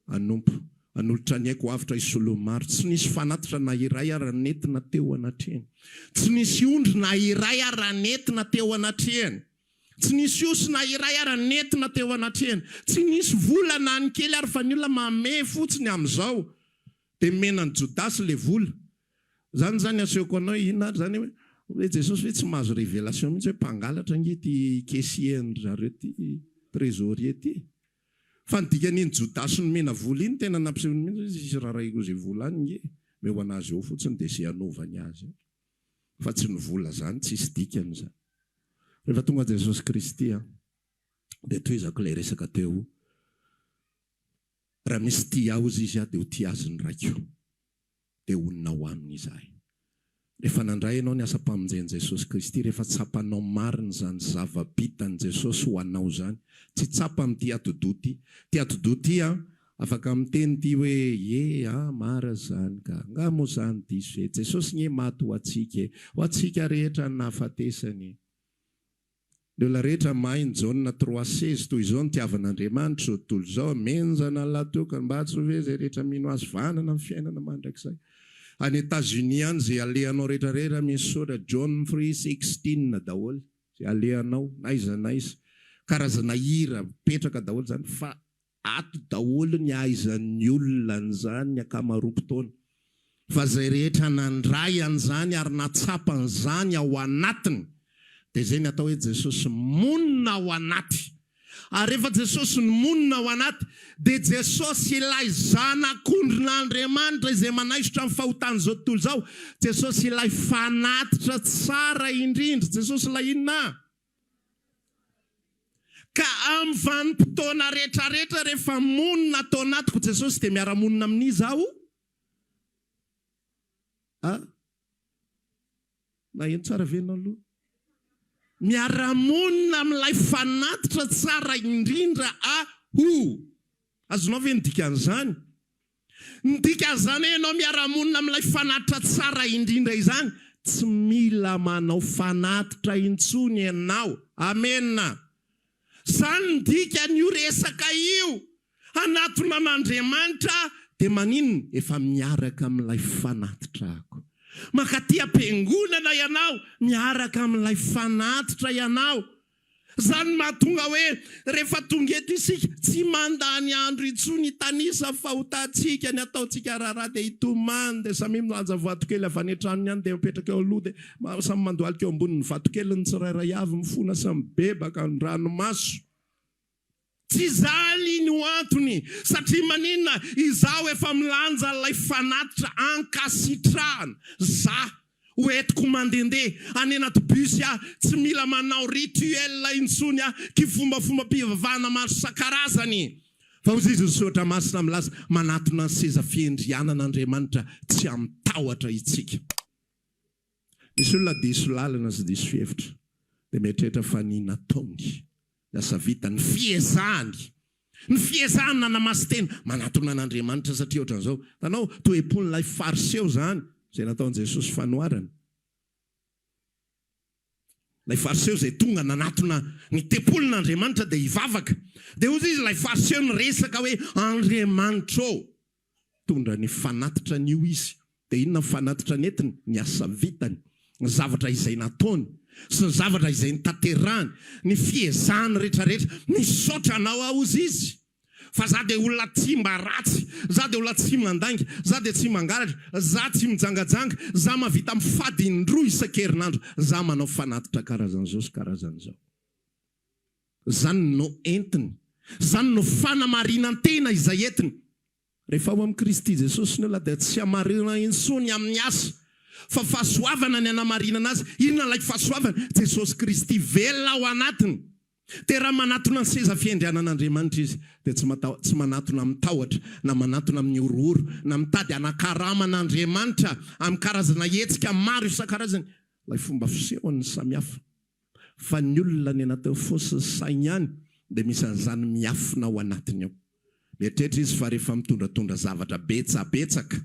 Hanompo. Hanolotra ny aiko ho avotra hisolo ny maro. Tsy nisy fanatitra na iray ara nentina teo anatrehany. Tsy nisy ondry na iray ara nentina teo anatrehany. Tsy nisy osy na iray ara nentina teo anatrehany. Tsy nisy vola na ny kely ary fa ny olona mamehy fotsiny amin'izao. Dia nomena an'i Jodasy ilay vola. Zany zany asehoko anao hoe inona ary zany hoe hoe Jesosy ve tsy mahazo révélation mihitsy hoe mpangalatra ange ity caissier an-dry zareo ity, trésorier ity e. Fa ny dikan'iny Jodasy nomena vola iny tena nampisehony mihitsy hoe tsisy rarahiko izay vola any nge, omeo an'azy eo fotsiny dia izay anaovany azy eo. Fa tsy ny vola zany, tsisy dikany zany. Rehefa tonga Jesosy Kristy an, dia tohizako ilay resaka teo, raha misy tia ahy hozy izy dia ho tia azy ny Raiko. dia honina ao aminy izahay. Rehefa nandray ianao ny asam-pamonjen'i Jesosy Kristy, rehefa tsapanao marina izany zava-bitan'i Jesosy ho anao izany, tsy tsapa amin'ity atidoha ity. Ity atidoha ity an, afaka miteny ity hoe, ie an, marina izany ka, angaha moa izany diso e, Jesosy anie maty ho antsika e, ho antsika rehetra ny nahafatesany e. Ny olona rehetra mahay ny Jaona 3 16, toy izao no tiavan'Andriamanitra izao tontolo izao, Menjana lahy tokana, mba tsy ho ve izay rehetra mino Azy vanana ny fiainana mandrakizay. Any Etats-Unis any izay alehanao rehetra rehetra misy soratra John 3 16 daholo izay alehanao n'aiza n'aiza. Karazana hira mipetraka daholo izany fa Ato daholo ny ahaizan'ny olona an'izany ny ankamaroam-potoana. Fa izay rehetra nandray an'izany ary nahatsapa an'izany ao anatiny, dia izay ny atao hoe Jesosy monina ao anaty. Ary rehefa Jesosy no monina ao anaty, dia Jesosy ilay Zanak'ondrin'Andriamanitra izay manaisotra ny fahotan'izao tontolo izao, Jesosy ilay fanatitra tsara indrindra, Jesosy ilay inona? Ka amin'ny vanim-potoana rehetrarehetra rehefa monina ato anatiko Jesosy dia miara-monina amin'iza aho? A? Naheno tsara ve ianao aloha? Miara-monina amin'ilay fanatitra tsara indrindra aho. Azonao ve ny dikan'izany? Ny dikan'izany hoe ianao miara-monina amin'ilay fanatitra tsara indrindra izany, tsy mila manao fanatitra intsony ianao. Amena! Izany ny dikan'io resaka io. Hanatona an'Andriamanitra dia maninona? Efa miaraka amin'ilay fanatitra ako. Mankaty am-piangonana ianao, miaraka amin'ilay fanatitra ianao. Izany no mahatonga hoe rehefa tonga eto isika, tsy mandany andro intsony hitanisa ny fahotantsika, ny ataontsika raharaha dia hitomany, dia samia milanja vatokely avy any an-tranony any dia mipetraka eo aloha dia samy mandohalika eo ambonin'ny vatokely ny tsirairay avy, mifona sy mibebaka, ny ranomaso. Tsy izany no antony, satria maninona? Izaho efa milanja ilay fanatitra ankasitrahana, za ho entiko mandehandeha any anaty bus aho, tsy mila manao rituel intsony aho, kifombafombam-pivavahana maro isan-karazany. Fa hoy izy ny Soratra Masina milaza, manatona ny seza fiandrianan'Andriamanitra tsy amin-tahotra itsika. Misy olona diso lalana sy diso fihevitra dia mieritreritra fa ny nataony, ny asa vitany, ny fiezahany, ny fiezahany nanamasintena, manatona an'Andriamanitra satria ohatran'izao. Hitanao, toe-pon'ilay Fariseo izany, izay nataon'i Jesosy fanoharana. Ilay Fariseo izay tonga nanatona ny tempolin'Andriamanitra dia hivavaka. Dia hoy izy ilay Fariseo niresaka hoe, Andriamanitra ô! Nitondra ny fanatitra an'io izy. Dia inona ny fanatitra nentiny? Ny asa vitany, ny zavatra izay nataony, sy ny zavatra izay notanterahany, ny fiezahany rehetrarehetra. Misaotra anao aho, hozy izy, fa za dia olona tsy mba ratsy, za dia olona tsy mandainga, za dia tsy mangalatra, za tsy mijangajanga, za mahavita mifady indroa isan-kerinandro, za manao fanatitra karazan'izao sy karazan'izao. Izany no entiny. Izany no fanamarinan-tena izay entiny. Rehefa ao amin'i Kristy Jesosy ny olona dia tsy hamarina intsony amin'ny asa, fa fahasoavana ny hanamarinana azy. Inona ilay fahasoavana? Jesosy Kristy velona ao anatiny. Dia raha manatona ny seza fiandrianan'Andriamanitra izy, dia tsy mataho, tsy manatona amin'ny tahotra, na manatona amin'ny horohoro, na mitady hanakarama an'Andriamanitra amin'ny karazana hetsika maro isan-karazany. Ilay fomba fisehony no samihafa. Fa ny olona any anatin'ny fo sy ny sainy ihany dia misy an'izany miafina ao anatiny ao. Mieritreritra izy fa rehefa mitondratondra zavatra betsabetsaka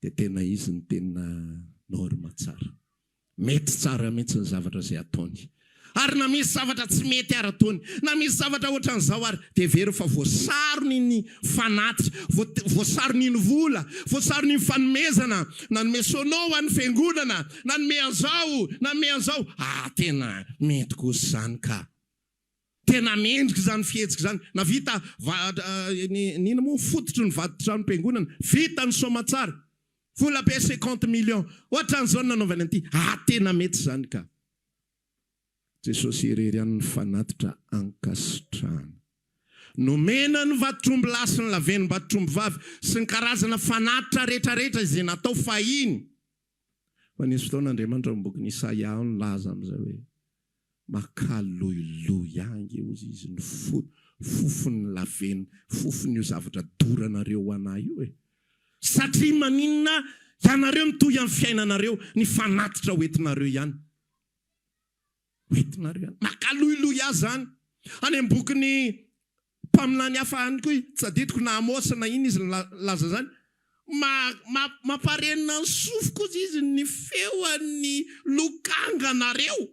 dia tena izy no tena norme tsara. Mety tsara mihitsy ny zavatra izay ataony. Ary na misy zavatra tsy mety ary ataony, na misy zavatra ohatran'izao ary, dia hevero fa voasarony ny fanatitra, voasarony ny vola, voasarony ny fanomezana, nanome sono ho an'ny fiangonana, nanome an'izao, nanome an'izao. Ah, tena mety kosa izany ka. Tena mendrika izany fihetsika izany. Navita va, ny, ny inona moa, fototry ny vadi-tranom-piangonana. Vita ny soamatsara. Vola be cinquante millions. Ohatran'izao no nanaovany an'ity. Ah, tena mety izany ka. Jesosy irery ihany ny fanatitra ankasitrahana. Nomena ny vatotr'ombilahy sy ny lavenom-batotr'ombivavy sy ny karazana fanatitra rehetrarehetra izay natao fahiny. Fa nisy fotoana Andriamanitra ao amin'ny bokin'i Isaia ao nilaza amin'izay hoe, Makaloiloy ahy ange hozy izy ny fo, fofon'ny laveno, fofon'io zavatra doranareo ho an'ahy io e! Satria maninona ianareo mitohy amin'ny fiainanareo, ny fanatitra hoentinareo ihany. Hoentinareo ihany. Makaloiloy ahy izany. Any amin'ny bokin'ny Mpaminany hafa ihany koa, tsy tadidiko na Amosa na inona izy nilaza izany, ma, ma, mamparenina ny sofiko hozy izy ny feon'ny lokanganareo.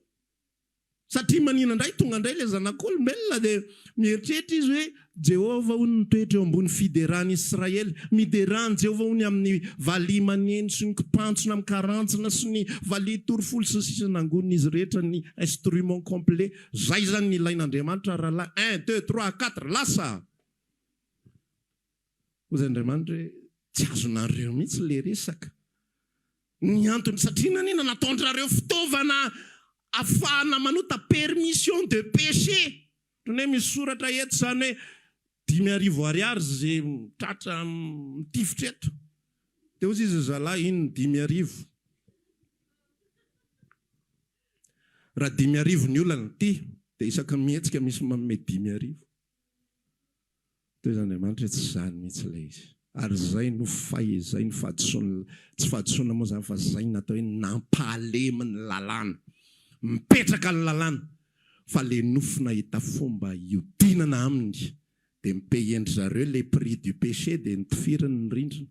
Satria manina indray, tonga indray ilay zanak'olombelona dia mieritreritra izy hoe Jehovah hono mitoetra eo ambony fideran'i Israely. Miderà an'i Jehovah hono amin'ny valiha maneno sy ny kipantsona amin'ny karantsina sy ny valiha torofolo sy ny sisa Nangonin'izy rehetra ny instrument complet. Zay zany ny ilain'Andriamanitra rahalahy, un, deux, trois, quatre, lasa! Hoy Andriamanitra hoe, tsy azonareo mihitsy le resaka. Ny antony, satria nanina, nataon-drareo fitaovana afahana manota, permission de pécher. Ohatran'ny hoe misy soratra eto izany hoe 5000 ariary ze tratra mitifitra eto. Dia hoy izy zalahy, iny ny 5000. Raha 5000 ny olana ity dia isaky ny mihetsika misy manome 5000. Toy izany Andriamanitra tsy izany mihitsy ilay izy. Ary izay no fay, izay no fahadisoana, tsy fahadisoana moa izany fa izay no atao hoe nampahalemy ny lalàna. Mipetraka ny lalàna fa le nofo nahita fomba hiodinana aminy dia mi-payer-ndry zareo le prix du péché dia notifiriny ny rindrina.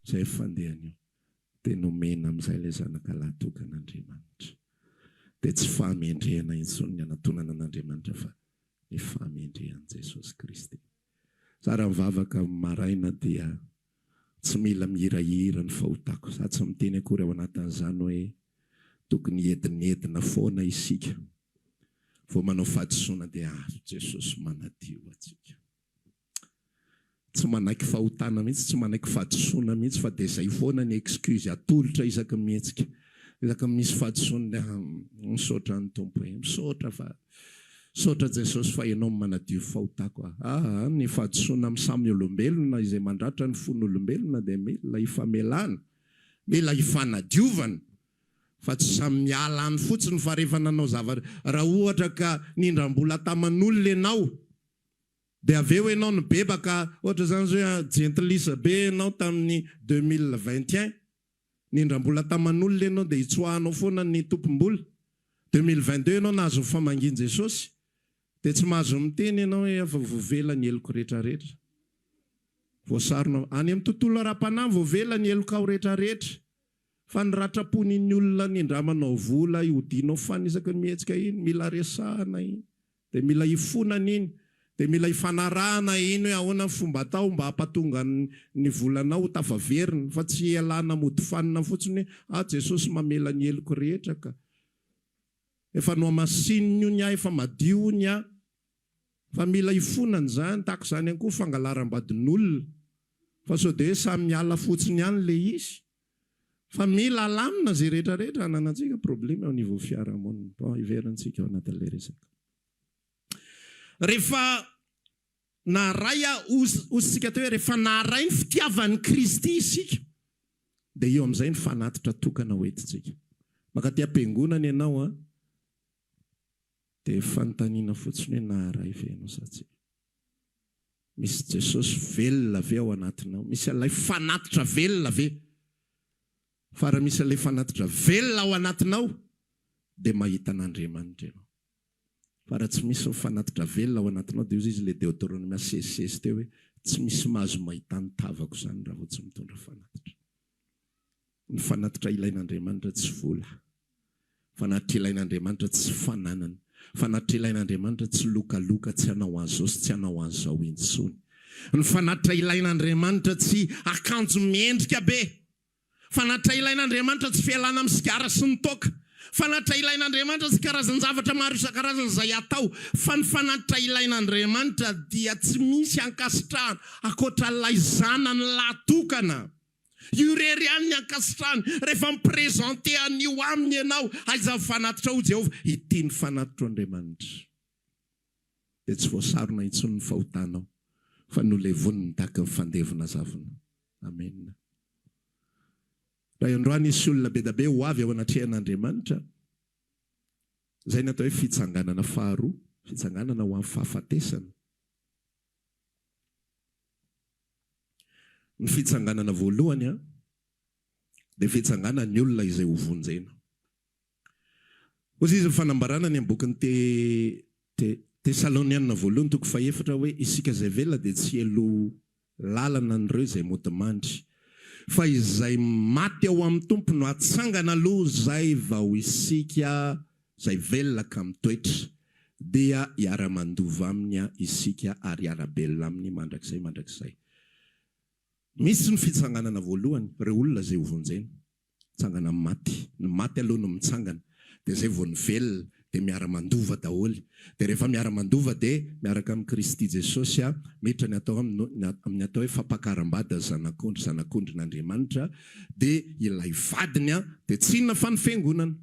Izay fandehany io. Dia nomena amin'izay ilay zanaka lahy tokan'Andriamanitra. Dia tsy fahamendrehana intsony ny hanatonana an'Andriamanitra fa ny fahamendrehan'i Jesosy Kristy. Za raha mivavaka maraina dia tsy mila mihirahira ny fahotako. Za tsy miteny akory ao anatin'izany hoe tokony hiedinedina foana isika vao manao fahadisoana dia azo Jesosy manadio antsika. Tsy manaiky fahotana mihitsy, tsy manaiky fahadisoana mihitsy fa dia izay foana ny excuse atolotra isaky ny mihetsika, isaky ny misy fahadisoana dia misaotra ny Tompo e, misaotra fa, misaotra Jesosy fa Ianao no manadio fahotako a. Aa, ny fahadisoana amin'ny samy olombelona izay mandratra ny fon'olombelona dia mila ifamelana, mila ifanadiovana fa tsy samy miala any fotsiny fa rehefa nanao zavatra, raha ohatra ka nindram-bola taman'olona ianao, Dia avy eo ianao nibebaka, ohatra izany izao hoe jentilisa be ianao tamin'ny 2021, nindram-bola taman'olona ianao dia itsoahanao foana ny tompom-bola, 2022 ianao nahazo ny famangian'i Jesosy, dia tsy mahazo miteny ianao hoe efa voavela ny heloko rehetrarehetra. Voasarona any amin'ny tontolo ara-panahy voavela ny helokao rehetrarehetra. Fa ny ratram-pon'iny olona nindramanao vola ihodianao fanina isaky ny mihetsika iny, mila resahana iny. Dia mila ifonana iny. Dia mila ifanarahana iny hoe ahoana ny fomba atao mba hampatonga ny volanao ho tafaverina fa tsy ialana mody fanina fotsiny hoe ah Jesosy mamela ny heloko rehetra ka. Efa nohamasininy io ny ahy, efa madio io ny ahy. Fa mila ifonana izany, tahaka izany ihany koa fangalaram-badin'olona. Fa sao dia hoe samy miala fotsiny ihany ilay izy. Fa mila alamina izay rehetra rehetra ananantsika problème eo anivon'ny fiarahamonina. Bon, hiverintsika ao anatin'ilay resaka. Rehefa naharay hozy tsika teo hoe rehefa naharay ny fitiavan'i Kristy isika dia eo amin'izay ny fanatitra tokana hoentintsika. Mankaty am-piangonana ianao an. Dia fanontaniana fotsiny hoe naharay ve ianao sa tsia? Misy Jesosy velona ve ao anatinao? Misy an'ilay fanatitra velona ve? Fa raha misy an'ilay fanatitra velona ao anatinao dia mahita an'Andriamanitra ianao. Fa raha tsy misy ny fanatitra velona ao anatinao dia hozy izy ilay Deoteronomia sesisesy teo hoe tsy misy mahazo mahita ny tavako izany raha vao tsy mitondra fanatitra. Ny fanatitra ilain'Andriamanitra tsy vola. Fanatitra ilain'Andriamanitra tsy fananana. Fanatitra ilain'Andriamanitra tsy lokaloka, tsy hanao an'izao sy tsy hanao an'izao intsony. Ny fanatitra ilain'Andriamanitra tsy akanjo mendrika be. Fanatitra ilain'Andriamanitra tsy fialana amin'ny sigara sy ny toaka. Fanatitra ilain'Andriamanitra tsy karazan-javatra maro isan-karazany izay atao. Fa ny fanatitra ilain'Andriamanitra dia tsy misy ankasitrahana ankoatra ilay Zanany lahy tokana. Io irery ihany ny ankasitrahany. Rehefa mi-presenter an'io aminy ianao, aiza ny fanatitra hoy Jehovah? Ity ny fanatitro Andriamanitra. Dia tsy voasarona intsony ny fahotanao, fa nolevoniny tahaka ny fandevona zavona. Amena. Raha androany hisy olona be da be ho avy eo anatrehan'Andriamanitra, izay ny atao hoe fitsanganana faharoa, fitsanganana ho amin'ny fahafatesana. Ny fitsanganana voalohany dia fitsanganan'ny olona izay ho vonjena. Hoy izy ny fanambarana any amin'ny bokin'ny Tesalonianina voalohany toko fahefatra hoe isika izay velona dia tsy hialoha lalana an'ireo izay mody mandry, fa izay maty ao amin'ny Tompo no hatsangana aloha izay vao isika izay velona ka mitoetra, dia hiara-mandova aminy isika ary hiara-belona aminy mandrakizay mandrakizay. Misy ny fitsanganana voalohany, ireo olona izay hovonjena. Mitsangana amin'ny maty. Ny maty aloha no mitsangana, dia izay vao ny velona, dia miara-mandova daholo. Dia rehefa miara-mandova dia miaraka amin'i Kristy Jesosy miditra ny atao amin'ny atao hoe fampakaram-bady ny Zanak'ondry, Zanak'ondrin'Andriamanitra, dia ilay vadiny dia tsy inona fa ny Fiangonana.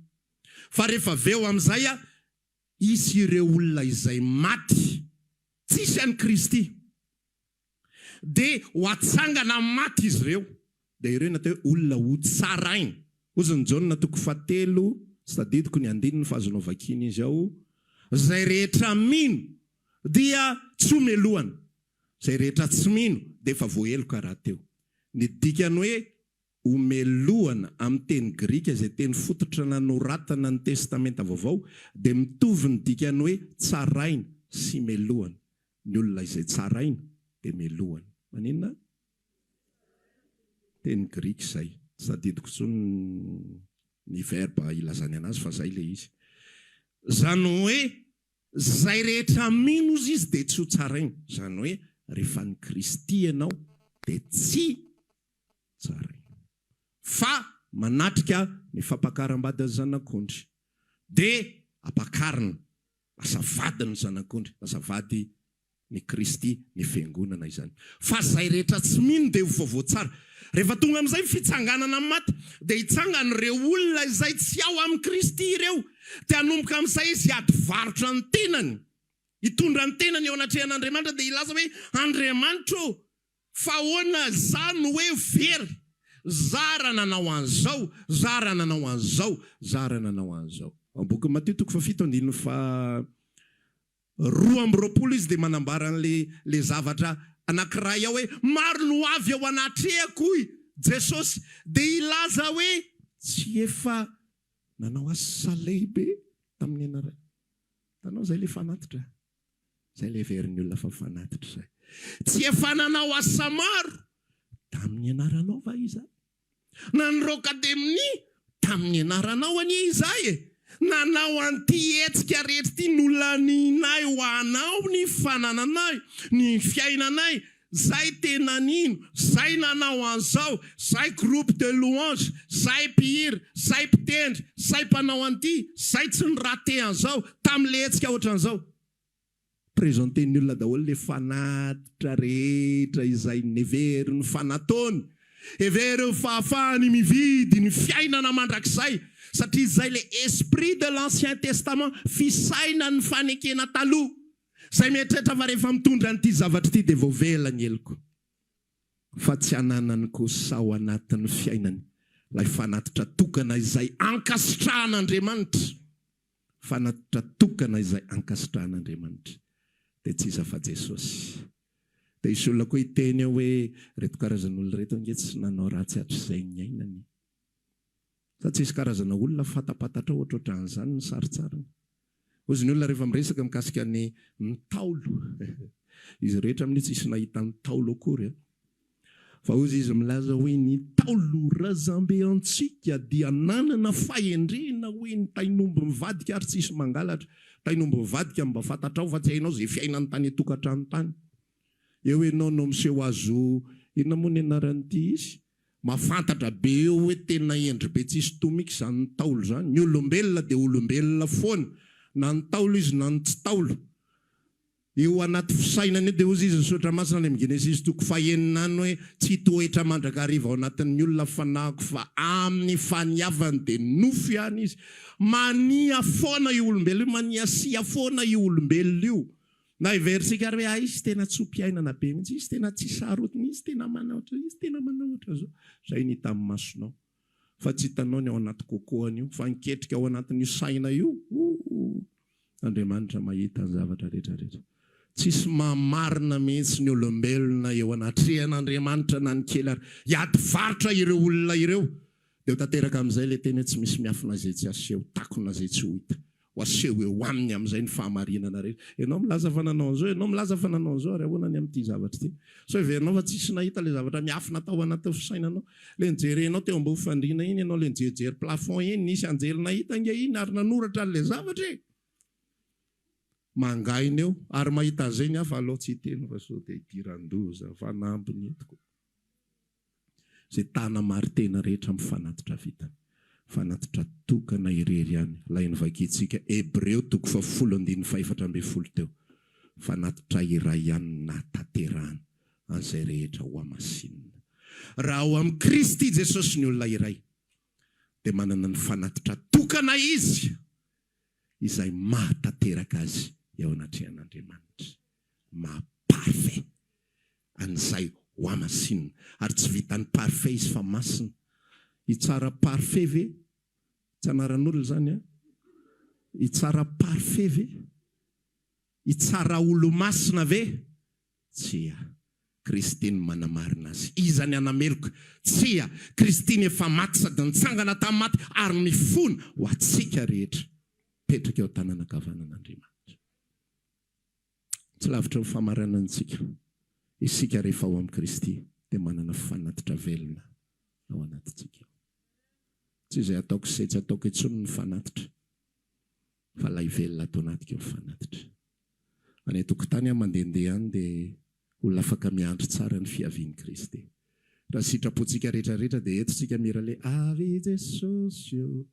Fa rehefa avy eo amin'izay, hisy ireo olona izay maty, tsisy an'i Kristy, dia ho atsangana amin'ny maty izy ireo. Dia ireo no atao hoe olona hotsaraina. Hozy ny Jaona toko fahatelo, tsy tadidiko ny andininy fa azonao vakiana izy ao, Izay rehetra mino dia tsy homelohana, izay rehetra tsy mino dia efa voaheloka rahateo. Ny dikany hoe Homelohana, amin'ny teny grika izay teny fototra nanoratana ny Testamenta Vaovao, dia mitovy ny dikany hoe tsaraina sy melohana. Ny olona izay tsaraina dia melohana. Maninona? Teny grika izay. Tsy tadidiko intsony ny verbe ilazany anazy fa izay ilay izy. Izany hoe izay rehetra mino ozy izy dia tsy ho tsaraina. Izany hoe rehefa an'i Kristy ianao dia tsy tsaraina. Fa manatrika ny fampakaram-badin'ny zanak'ondry. Dia ampakarina, lasa vadin'ny zanak'ondry, lasa vady ny Kristy, ny Fiangonana izany. Fa izay rehetra tsy mino dia ho vaovao tsara. Rehefa tonga amin'izay ny fitsanganana amin'ny maty, dia hitsangana ireo olona izay tsy ao amin'i Kristy ireo. Dia hanomboka amin'izay izy hiady varotra ny tenany, hitondra ny tenany eo anatrehan'Andriamanitra, dia hilaza hoe, Andriamanitra ô, Fa ahoana za no hoe very? Za raha nanao an'izao, za raha nanao an'izao, za raha nanao an'izao. Ao bokin'i Matio toko fahafito andininy faha 22 izy dia manambara an'le le zavatra anankiray ao hoe maro no avy eo anatrehako hoy Jesosy dia hilaza hoe tsy efa nanao asa lehibe tamin'ny anarany. Hitanao izay le fanatitra? Izay ilay heverin'ny olona fa fanatitra izay. Tsy efa nanao asa maro tamin'ny anaranao va izahay? Nandroaka demonia tamin'ny anaranao anie izahay e! Nanao an'ity hetsika rehetra ity, nolanianay ho anao ny fanananay, ny fiainanay, zay tena nino, zay nanao an'izao, zay groupe de louange, zay mpihira, zay mpitendry, zay mpanao an'ity, zay tsy ni-rater an'izao, tamin'le hetsika ohatran'izao. Presenter-n'ny olona daholo le fanatitra rehetra izay neveriny fa nataony, heveriny fa ahafahany mividy ny fiainana mandrakizay, satria izay le esprit de l'ancien testament, fisainan'ny fanekena taloha. Izay mieritreritra fa rehefa mitondra an'ity zavatra ity dia voavela ny heloko. Fa tsy ananany kosa ao anatin'ny fiainany ilay fanatitra tokana izay ankasitrahan'Andriamanitra. Fanatitra tokana izay ankasitrahan'Andriamanitra dia tsy iza fa Jesosy. Dia hisy olona koa hiteny eo hoe, ireto karazan'olona ireto ange tsy nanao ratsy hatrizay niainany e. Sa tsisy karazana olona fantapantatrao ohatrohatran'izany ny sarintsariny? Hozy ny olona rehefa miresaka mikasika ny Ntaolo. Izy rehetra amin'io tsisy nahita ny Ntaolo akory an. Fa hozy izy milaza hoe ny Ntaolo razambe antsika dia nanana fahendrena hoe ny tain'omby mivadika ary tsisy mangalatra. Tain'omby mivadika mba fantatrao fa tsy hainao izay fiainany tany an-tokantrano tany. Eo ianao no miseho azo inona moa ny anaran'ity izy? Mahafantatra be eo hoe tena hendry be tsisy tomika izany Ntaolo izany. Ny olombelona dia olombelona foana na Ntaolo izy na ny tsy Ntaolo. Eo anaty fisainana eo dia hozy izy ny Soratra Masina any amin'ny Genesisy toko fahenina any hoe tsy hitoetra mandrakariva ao anatin'ny olona ny fanahiko fa amin'ny faniavany dia nofo ihany izy. Mania foana io olombelona io, maniasia foana io olombelona io. Na heverintsika ary hoe hay izy tena tso-piainana be mihitsy, izy tena tsy sarotiny, izy tena manao ohatran'izao, izy tena manao ohatran'izao. Izay ny hita amin'ny masonao. Fa tsy hitanao ny ao anaty coco-ny io. Fa ny ketrika ao anatin'io saina io, ooh! Andriamanitra mahita ny zavatra rehetra rehetra. Tsisy maha-marina mihitsy ny olombelona eo anatrehan'Andriamanitra na ny kely ary. Hiady varotra ireo olona ireo. Dia ho tanteraka amin'izay ilay teny hoe tsy misy miafina izay tsy aseho, takona izay tsy ho hita. Ho aseho eo aminy amin'izay ny fahamarinana rehetra. Ianao milaza fa nanao an'izao, ianao milaza fa nanao an'izao, ary ahoana ny amin'ity zavatra ity? Sao heverinao fa tsisy nahita ilay zavatra miafina tao anatin'ny fisainanao? Ilay nijerenao teo ambony fandriana iny ianao, ilay nijerijery plafond iny, nisy anjely nahita ange iny ary nanoratra an'ilay zavatra e! Mangaina eo, ary mahita an'izay ny hafa, aleo tsy hiteny fa sao dia hidiran-doza, fanampiny eto koa. Izay tana marin-tena rehetra amin'ny fanatitra vitany. Fanatitra tokana irery ihany, ilay novakintsika Hebreo toko fahafolo andininy fahefatra ambin'ny folo teo. Fanatitra iray ihany no nahatanterahana an'izay rehetra hohamasinina. Raha ao amin'i Kristy Jesosy ny olona iray, dia manana ny fanatitra tokana izy izay mahatanteraka azy eo anatrehan'Andriamanitra. Maha parfait an'izay hohamasinina. Ary tsy vitan'ny parfait izy fa masina. Hitsara parfait ve? Tsy anaran'olona izany an! Hitsara parfait ve? Hitsara olo-masina ve? Tsia. Kristy no manamarina azy. Iza ny hanameloka? Tsia. Kristy ny efa maty sady nitsangana tamin'ny maty ary mifona ho antsika rehetra. Mipetraka eo an-tanana ankavanan'Andriamanitra. Tsy lavitry ny famaranantsika, isika rehefa ao amin'i Kristy dia manana fanatitra velona ao anatintsika ao. Tsy izay ataoko sy izay tsy ataoko intsony ny fanatitra, fa ilay velona ato anatiko ny fanatitra. Any an-tokotany aho mandehandeha any dia olona afaka miandry tsara ny fiavian'i Kristy. Raha sitrapontsika rehetra rehetra dia eto isika mihira ilay Avy Jesosy ô.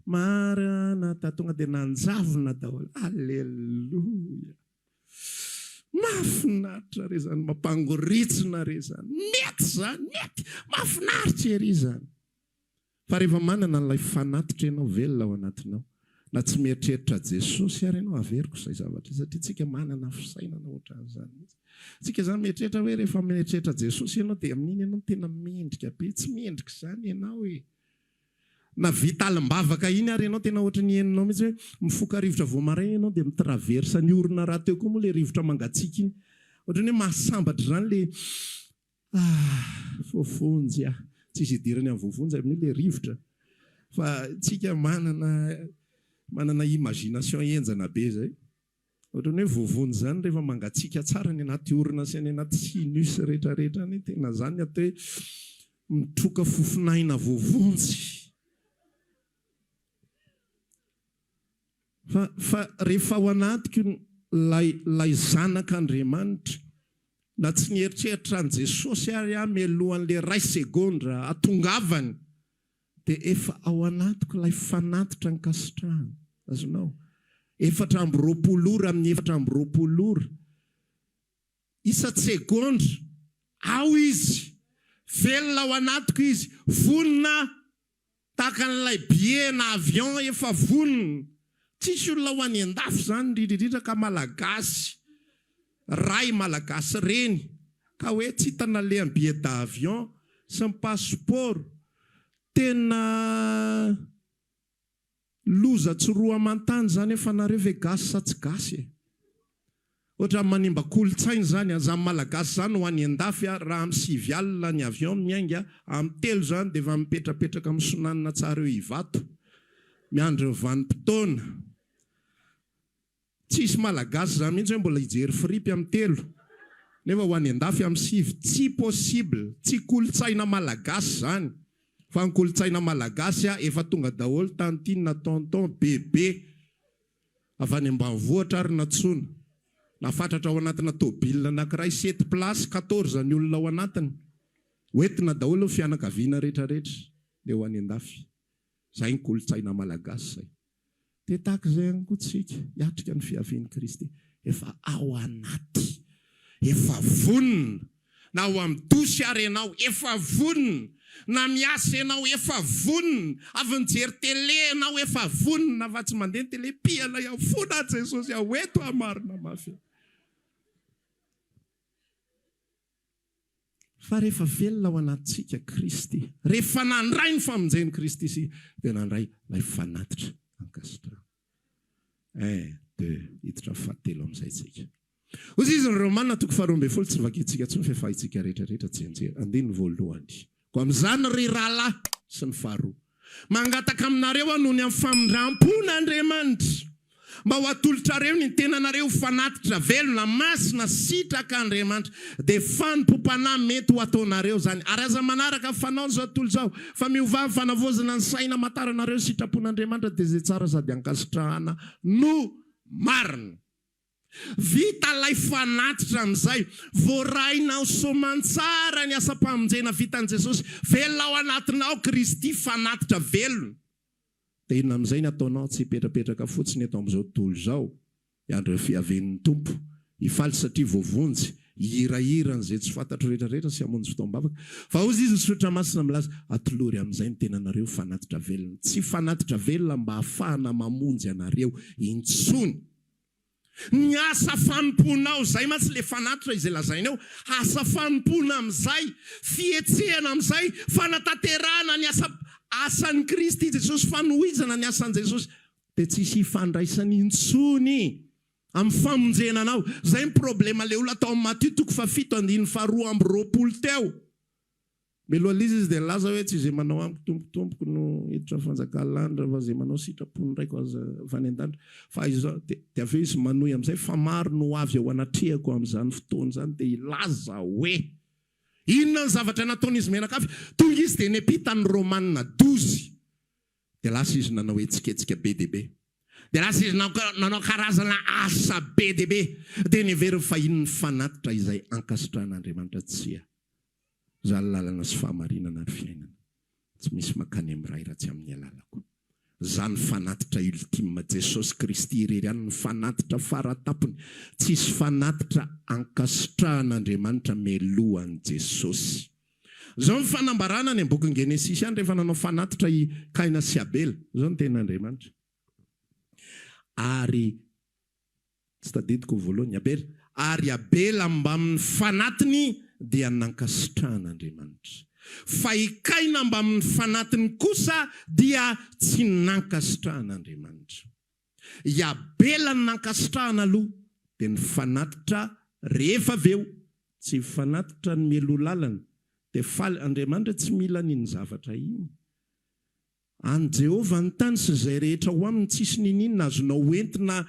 Maranatha, tonga dia nanjavona daholo. Aleloia. Mahafinaritra re izany, mampangoritsina re izany. Mety izany, mety. Mahafinaritra ery izany. Fa rehefa manana an'ilay fanatitra ianao velona ao anatinao, na tsy mieritreritra Jesosy ary ianao, averiko izay zavatra izay, satria tsika manana fisainana ohatran'izany mihitsy. Tsika izany mieritreritra hoe rehefa mieritreritra Jesosy ianao dia amin'iny ianao tena mendrika be. Tsy mendrika izany ianao e. Na vita alim-bavaka iny ary ianao tena ohatry ny henonao mihitsy hoe mifoka rivotra vao maraina ianao dia mi-traverse ny orona rahateo koa moa ilay rivotra mangatsiaka iny. Ohatry ny hoe mahasambatra izany ilay ah voavonjy aho. Tsisy idirany amin'ny voavonjy amin'io ilay rivotra fa tsika manana manana imagination henjana be izay. Ohatran'ny hoe voavonjy izany rehefa mangatsiaka tsara ny anaty orona sy any anaty sinus rehetra rehetra any, tena izany ny atao hoe mitroka fofon'aina voavonjy. Fa fa rehefa ao anatiko ilay ilay zanak'Andriamanitra, na tsy nieritreritra an'i Jesosy ary aho mialohan'ilay iray segondra hatongavany, Dia efa ao anatiko ilay fanatitra ankasitrahana. Azonao? 24 ora amin'ny 24 ora, isan-tsegondra, ao Izy. Velona ao anatiko Izy. Vonona tahaka an'ilay billet na avion efa vonona. Tsisy olona ho any an-dafy izany, indrindra indrindra ka Malagasy ray, Malagasy reny, ka hoe tsy hita nalehan'ny billet d'avion sy ny passeport. Tena Loza tsy roa aman-tany izany hoe fa nareo ve gasy sa tsy gasy e? Ohatran'ny manimba kolontsaina izany an! Izany malagasy izany ho any an-dafy an, raha amin'ny sivy alina ny avion miainga, amin'ny telo izany dia efa mipetrapetraka misonanina tsara eo Ivato, miandry ny vanim-potoana. Tsisy malagasy izany mihitsy hoe mbola hijery fripy amin'ny telo, nefa ho any an-dafy amin'ny sivy. Tsy possible! Tsy kolontsaina malagasy izany. Fa ny kolontsaina malagasy an, efa tonga daholo tantine na tonton, bebe. Avy any ambanivohitra ary nantsoina. Nafatratra ao anatina tôbila anankiray, sept places, quatorze ny olona ao anatiny. Hoentina daholo ny fianakaviana rehetrarehetra dia ho any an-dafy. Izay ny kolontsaina malagasy izay. Dia tahaka izay ihany koa tsika, hiatrika ny fiavian'i Kristy. Efa ao anaty. Efa vonona. Na ao amin'ny douche ary ianao, efa vonona. Na miasa ianao, efa vonona. Avy nijery télé ianao, efa vonona. Fa tsy mandeha ny télé, pihana ihany fona Jesosy aho eto aho marina mafy. Fa rehefa velona ao anatintsika Kristy, rehefa nandray ny famonjen'i Kristy isika, dia nandray ilay fanatitra ankasitrahana. Un, deux, hiditra amin'ny fahatelo amin'izay isika. Hoy izy ny Romana toko faharoa ambin'ny folo, tsy vakintsika intsony fa efa haintsika rehetra rehetra tsianjery. Andininy voalohany. Koa amin'izany ry rahalahy sy ny faharoa, mangataka aminareo aho noho ny amin'ny famindram-pon'Andriamanitra, mba ho atolotrareo ny tenanareo ho fanatitra velona, masina, sitrak'Andriamanitra, dia fanompoam-panahy mety ho ataonareo izany. Ary aza manaraka ny fanaon'izao tontolo izao, fa miovà amin'ny fanavaozana ny saina hamantaranareo ny sitrapon'Andriamanitra, dia izay tsara sady ankasitrahana no marina. Vita ilay fanatitra amin'izay. Voarainao soamantsara ny asam-pamonjena vitan'i Jesosy. Velona ao anatinao Kristy, fanatitra velona. Dia inona amin'izay ny ataonao? Tsy hipetrapetraka fotsiny eto amin'izao tontolo izao, hiandry ny fiavian'ny Tompo, hifaly satria voavonjy, hihirahira an'izay tsy fantatro rehetrarehetra sy hamonjy fotoam-bavaka. Fa hozy izy ny Soratra Masina milaza, Atolory amin'izay ny tenanareo ho fanatitra velona. Tsy fanatitra velona mba hahafahana mamonjy anareo intsony. Ny asa fanompoanao, izay mantsy ilay fanatitra izay lazaina eo, asa fanompoana amin'izay, fihetsehana amin'izay, fanatanterahana ny asa asan'i Kristy Jesosy, fanohizana ny asan'i Jesosy, dia tsy hisy ifandraisany intsony amin'ny famonjena anao. Izay ny problema ilay olona tao amin'ny Matio toko fahafito andininy faharoa amby roapolo teo. Mialoha izy dia nilaza hoe, Tsy izay manao amiko Tompoko, Tompoko no hiditra ny fanjakan'ny lanitra, fa izay manao sitrapon'ny Raiko aza avy any an-danitra. Fa izao, dia, dia avy eo izy manohy amin'izay, fa maro no ho avy eo anatrehako amin'izany fotoana izany, dia hilaza hoe, Inona ny zavatra nataon'izy mianakavy? Tonga izy dia niampita ny Romana douze. Dia lasa izy nanao hetsiketsika be dia be. Dia lasa izy nanao karazana asa be dia be. Dia neveriny fa iny ny fanatitra izay ankasitrahan'Andriamanitra. Tsia. Izaho lalana sy fahamarinana ary fiainana. Tsy misy mankany amin'ny Ray raha tsy amin'ny alalako. Izaho ny fanatitra ultime. Jesosy Kristy irery ihany no fanatitra faratampony. Tsisy fanatitra ankasitrahan'Andriamanitra mialohan'i Jesosy. Izao ny fanambarana any amin'ny bokin'i Genesisy any rehefa nanao fanatitra i Kaina sy Abela. Izao ny tenin'Andriamanitra. Ary, tsy tadidiko ny voalohany, Abela. Ary Abela mbamin'ny fanatiny dia nankasitrahan'Andriamanitra. Fa i Kaina mbamin'ny fanatiny kosa dia tsy nankasitrahan'Andriamanitra. I Abela no nankasitrahana aloha dia ny fanatitra rehefa avy eo, tsy fanatitra ny mialoha lalana dia faly Andriamanitra tsy mila an'iny zavatra iny. An'i Jehovah ny tany sy izay rehetra ao aminy, tsisy niniana azonao hoentina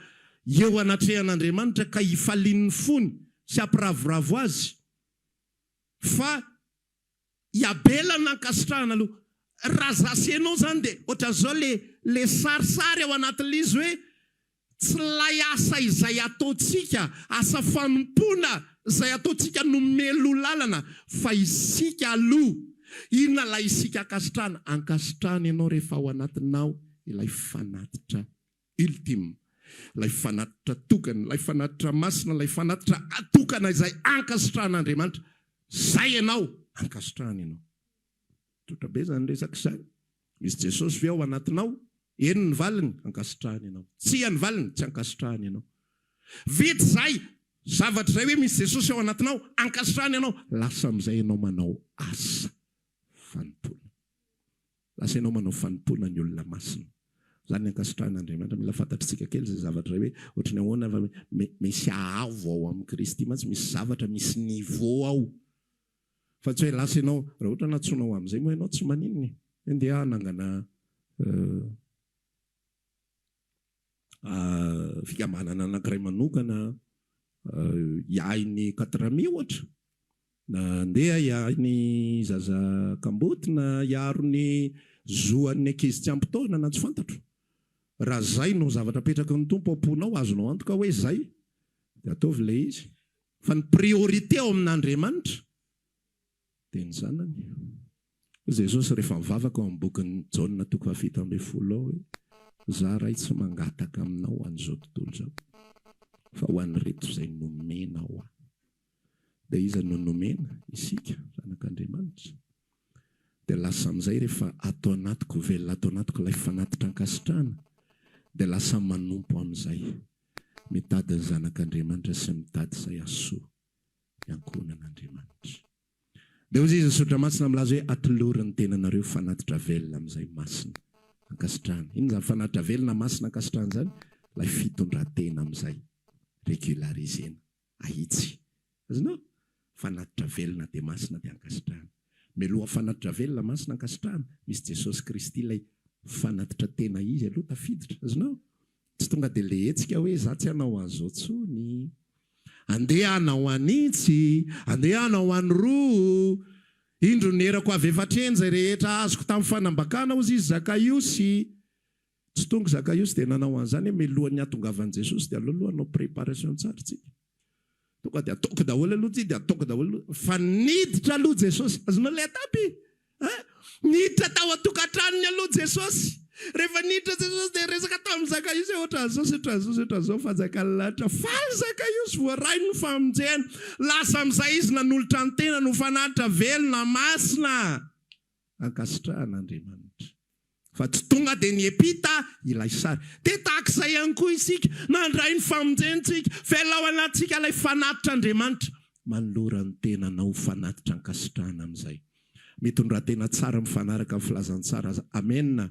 eo anatrehan'Andriamanitra ka hifalian'ny fony sy hampiravoravo azy fa I Abela nankasitrahana aloha. Raha za sy enao zany de ohatran'izao le le sarisary ao anatin'le izy hoe tsy lay asa izay ataontsika, asa fanompoana izay ataontsika no mialoha lalana fa isika aloha. Inona ilay isika ankasitrahana? Ankasitrahana ianao rehefa ao anatinao ilay fanatitra ultime, ilay fanatitra tokana, ilay fanatitra masina, ilay fanatitra tokana izay ankasitrahan'Andriamanitra. Zay ianao, ankasitrahana ianao. Tsotra be izany resaka izany. Misy Jesosy ve ao anatinao? Eny ny valiny, ankasitrahana ianao. Tsia ny valiny, tsy ankasitrahana ianao. Vita izay zavatra izay hoe misy Jesosy ao anatinao, ankasitrahana ianao, lasa amin'izay ianao manao asa fanompoana. Lasa ianao manao fanompoana ny olona masina. Izany ny ankasitrahan'Andriamanitra. Mila fantatritsika kely izay zavatra izay hoe ohatry ny ahoana fa misy haavo ao amin'i Kristy mantsy, misy zavatra, misy niveau ao. Fa tsy hoe lasa ianao, raha ohatra nantsoina ho amin'izay moa ianao tsy maninona e. Hoe ndeha hanangana fikambanana anankiray manokana hiahy ny Quatrami ohatra, na ndeha hiahy ny zaza kamboty na hiaro ny zo an'ny ankizy tsy ampy taona na tsy fantatro. Raha izay no zavatra apetraky ny Tompo ao am-ponao, azonao antoka hoe izay, dia ataovy ilay izy. Fa ny priorité ao amin'Andriamanitra dia ny Zanany. Hoy Jesosy rehefa mivavaka ao amin'ny bokin'i Jaona toko fahafito ambin'ny folo ao hoe, Izaho Ray tsy mangataka aminao ho an'izao tontolo izao, fa ho an'ireto izay nomenao Ahy. Dia iza no nomena? Isika, zanak'Andriamanitra. Dia lasa amin'izay rehefa ato anatiko, velona ato anatiko ilay fanatitra ankasitrahana, dia lasa manompo amin'izay. Mitady ny zanak'Andriamanitra sy mitady izay hahasoa ny ankohonan'Andriamanitra. Dia hoy izy ny Soratra Masina milaza hoe atolory ny tenanareo fanatitra velona amin'izay masina ankasitrahana. Inona izany fanatitra velona masina ankasitrahana izany? Ilay fitondran-tena amin'izay régularisena, ahitsy. Azonao? Fanatitra velona dia masina dia ankasitrahana. Mialoha fanatitra velona masina ankasitrahana, misy Jesosy Kristy ilay fanatitra tena izy aloha tafiditra. Azonao? Tsy tonga dia le hetsika hoe za tsy hanao an'izao tsony. Andeha hanao an'itsy, andeha hanao an'iroa. Indro nierako avy efatra eny izay rehetra azoko tamin'ny fanambakana hozy izy Zakaiosy. Tsy tonga Zakaiosy dia nanao an'izany hoe mialohan'ny hatongavan'i Jesosy dia aleo aloha hanao préparation tsara tsika. Tonga dia ataoko daholo aloha ity dia ataoko daholo aloha. Fa niditra aloha Jesosy. Azonao ilay étape? Hein? Niditra tao an-tokantranony aloha Jesosy. Rehefa niditra Jesosy dia niresaka tamin'i Zakaiosy hoe ohatran'izao sy ohatran'izao sy ohatran'izao ny fanjakan'ny lanitra. Faly Zakaiosy, voarainy ny famonjena. Lasa amin'izay izy nanolotra ny tenany ho fanatitra velona, masina. Ankasitrahana Andriamanitra. Fa tsy tonga dia niepita ilay sary. Dia tahaka izay ihany koa isika, nandray ny famonjena isika, velona ao anatintsika ilay fanatitr'Andriamanitra. Manolora ny tenanao ho fanatitra ankasitrahana amin'izay. Mitondrà tena tsara mifanaraka amin'ny filazantsara. Amena.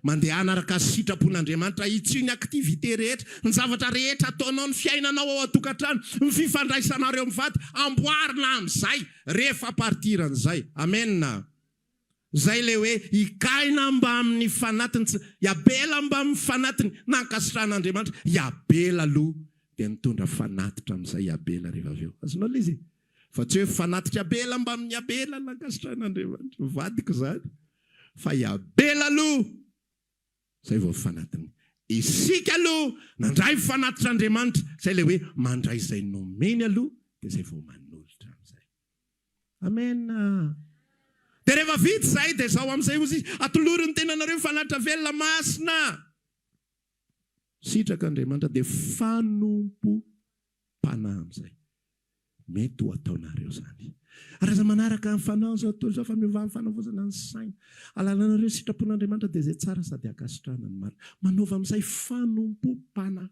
Mandehana araka ny sitrapon'Andriamanitra. Hitsio ny activité rehetra, ny zavatra rehetra ataonao, ny fiainanao ao an-tokantrano, ny fifandraisanareo mivady, amboarina amin'izay rehefa à partir an'izay. Amena. Izay ilay hoe i Kaina mbamin'ny fanatiny, tsy, i Abela mbamin'ny fanatiny, nankasitrahan'Andriamanitra. I Abela aloha dia nitondra fanatitra amin'izay i Abela rehefa avy eo. Azonao ilay izy e? Fa tsy hoe fanatitr'i Abela mbamin'i Abela nankasitrahan'Andriamanitra. Vadiko izany. Fa i Abela aloha, izay vao fanatiny. Isika aloha nandray ny fanatitr'Andriamanitra. Izay ilay hoe mandray izay nomeny aloha dia izay vao manolotra amin'izay. Amen. Dia rehefa vita izay dia izao amin'izay hozy izy, atolory ny tenanareo fanatitra velona masina. Sitraka Andriamanitra dia fanompoam-panahy amin'izay. Mety ho ataonareo izany. Ary aza manaraka ny fanao izao tontolo izao fa miovà amin'ny fanavaozana ny saina. Alalanareo sitrapon'Andriamanitra dia izay tsara sady ankasitrahana ny marina. Manaova amin'izay fanompoam-panahy.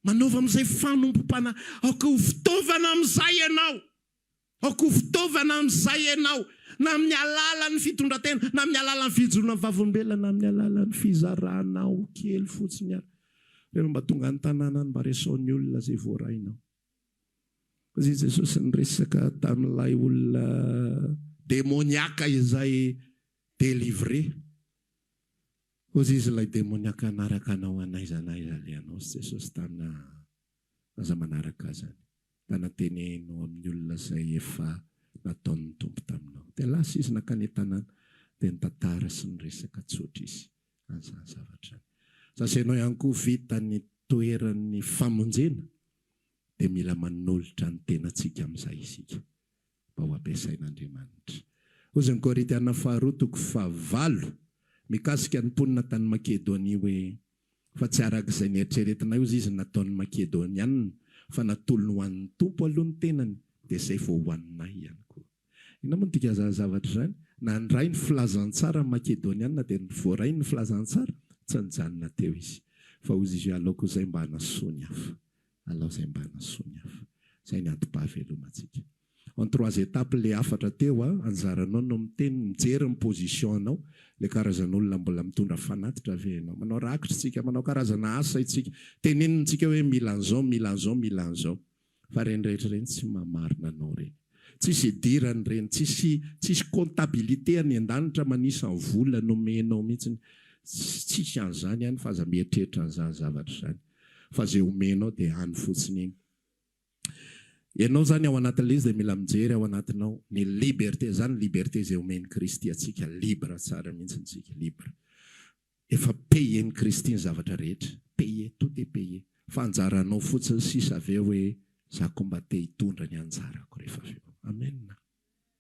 Manaova amin'izay fanompoam-panahy. Aoka ho fitaovana amin'izay ianao. Aoka ho fitaovana amin'izay ianao, na amin'ny alalan'ny fitondran-tena, na amin'ny alalan'ny fijoroana vavolombelona, na amin'ny alalan'ny fizaranao kely fotsiny ary. Rehefa mba tonga any tanàna any, mba resaho ny olona izay voarainao. Hoy i Jesosy niresaka tamin'ilay olona demoniaka izay délivré. Hoy izy ilay demoniaka hanaraka anao an'aiza n'aiza alehanao sy Jesosy taminy aa aza manaraka azy any mpananteneno amin'ny olona izay efa nataon'ny Tompo taminao. Dia lasa izy nankany an-tanàna dia nitantara sy niresaka tsotra izy an'izany zavatra izany. Sasenao ihany koa vita ny toeran'ny famonjena dia mila manolotra ny tenantsika amin'izay isika. mba ho ampiasain'Andriamanitra. Hozy ny Korintiana faharoa toko fahavalo mikasika ny mponina tany Makedonia hoe, Fa tsy araka izay neritreretinay, hozy izy, nataon'ny Makedonianina, fa natolony ho an'ny Tompo aloha ny tenany, dia izay vao ho anay ihany koa. Inona moa no dikan'izany zavatra izany? Nandray ny filazantsara ny Makedonianina, dia voarainy ny filazantsara, tsy nijanona teo izy, fa hozy izy hoe, Aleoko izay mba hanasoa ny hafa. Alao izay mba hanasoa ny hafa. Izay ny antom-pahavelomantsika. En trois étapes le hafatra teo a, anjaranao no miteny, mijery ny position anao, le karazan'olona mbola mitondra fanatitra ve ianao? Manao rakitra isika, manao karazana asa isika, tenenina tsika hoe mila an'izao, mila an'izao, mila an'izao. Fa ireny rehetra ireny tsy mamarina anao ireny. Tsisy idirany ireny, tsisy tsisy comptabilité any an-danitra manisa ny vola nomenao mihitsiny. Tsisy an'izany any fa aza mieritreritra an'izany zavatra izany. Fa izay omenao dia any fotsiny iny. Ianao izany ao anatin'ilay izy dia mila mijery ao anatinao ny liberté, izany liberté izay omen'i Kristy antsika, libre tsara mihitsy isika, libre. Efa payer-n'i Kristy ny zavatra rehetra, payer, tout est payé, fa anjaranao fotsiny sisa avy eo hoe za koa mba te hitondra ny anjarako rehefa avy eo. Amen.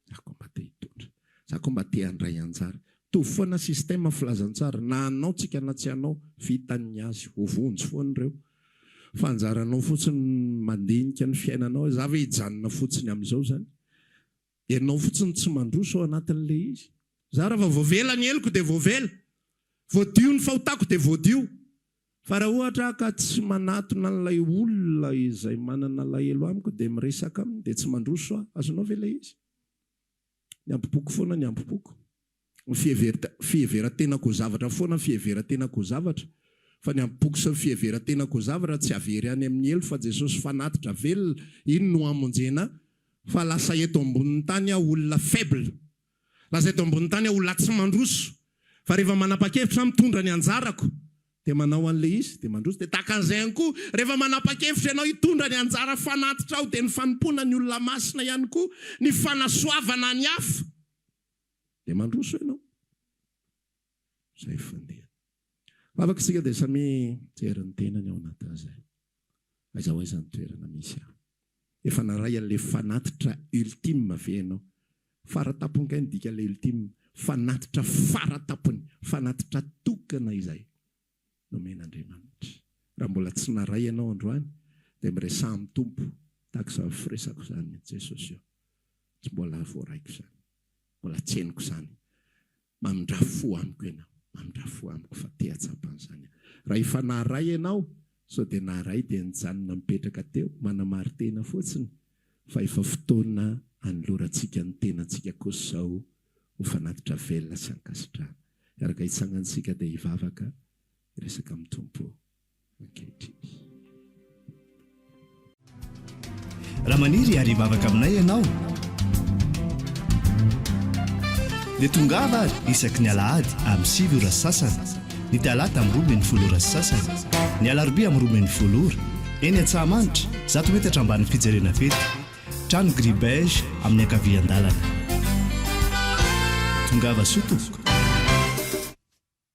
Za koa mba te hitondra. Za koa mba te handray anjara. Mitovy foana système filazantsara, na hanao tsika na tsy hanao, vitany ny azy, ho vonjy foana ireo. Fa anjaranao fotsiny ny mandinika ny fiainanao hoe za ve hijanona fotsiny amin'izao zany? Ianao fotsiny tsy mandroso ao anatin'ilay izy. Za raha vao voavela ny heloko dia voavela. Voadio ny fahotako dia voadio. Fa raha ohatra aho ka tsy manatona an'ilay olona izay manana alahelo amiko dia miresaka aminy dia tsy mandroso aho. Azonao ve ilay izy? Ny hambom-poko foana ny hambom-poko. Ny fiheveran-tenako ho zavatra foana ny fiheveran-tenako ho zavatra. Fa ny hambom-poko sy ny fiheveran-tenako ho zavatra tsy havery any amin'ny helo fa Jesosy fanatitra velona, iny no hamonjena ahy. Fa lasa eto ambonin'ny tany aho olona faible. Lasa eto ambonin'ny tany aho olona tsy mandroso. Fa rehefa manapa-kevitra aho mitondra ny anjarako dia manao an'ilay izy dia mandroso. Dia tahaka an'izay ihany koa rehefa manapa-kevitra ianao hitondra ny anjara fanatitrao dia ny fanompoana ny olona masina ihany koa, ny fanasoavana ny hafa dia mandroso ianao. Izay fandehany. Vavaka isika dia samia mijery ny tenany ao anatin'izay. Aiza ho aiza ny toerana misy ahy? Efa naray an'ilay fanatitra ultime ve ianao? Fara tampony kay ny dikan'ilay ultime. Fanatitra fara tampony, fanatitra tokana izay nomen'Andriamanitra. Raha mbola tsy naray ianao androany dia miresaha amin'ny Tompo tahaka izany firesako izany Jesosy ô. Tsy mbola voaraiko izany. Mbola tsy henoko izany. Mamindrà fo amiko ianao, mamindrà fo amiko fa te hahatsapa an'izany aho. Raha efa naharay ianao, sao dia naharay dia nijanona nipetraka teo, manamari-tena fotsiny, fa efa fotoana hanolorantsika ny tenantsika kosa izao ho fanatitra velona sy ankasitrahana. Hiaraka hitsangantsika dia hivavaka, hiresaka amin'ny Tompo. ankehitriny. Raha maniry ary hivavaka aminay ianao dia tongava ary isaky ny alahady amin'ny 9 ora sy sasany, ny talata amin'ny 12 ora sy sasany, ny alarobia amin'ny 12 ora, eny Antsahamanitra, 100 metatra ambanin'ny fijerena fety, trano gris beige amin'ny ankavian-dalana. Tongava soa tompoko.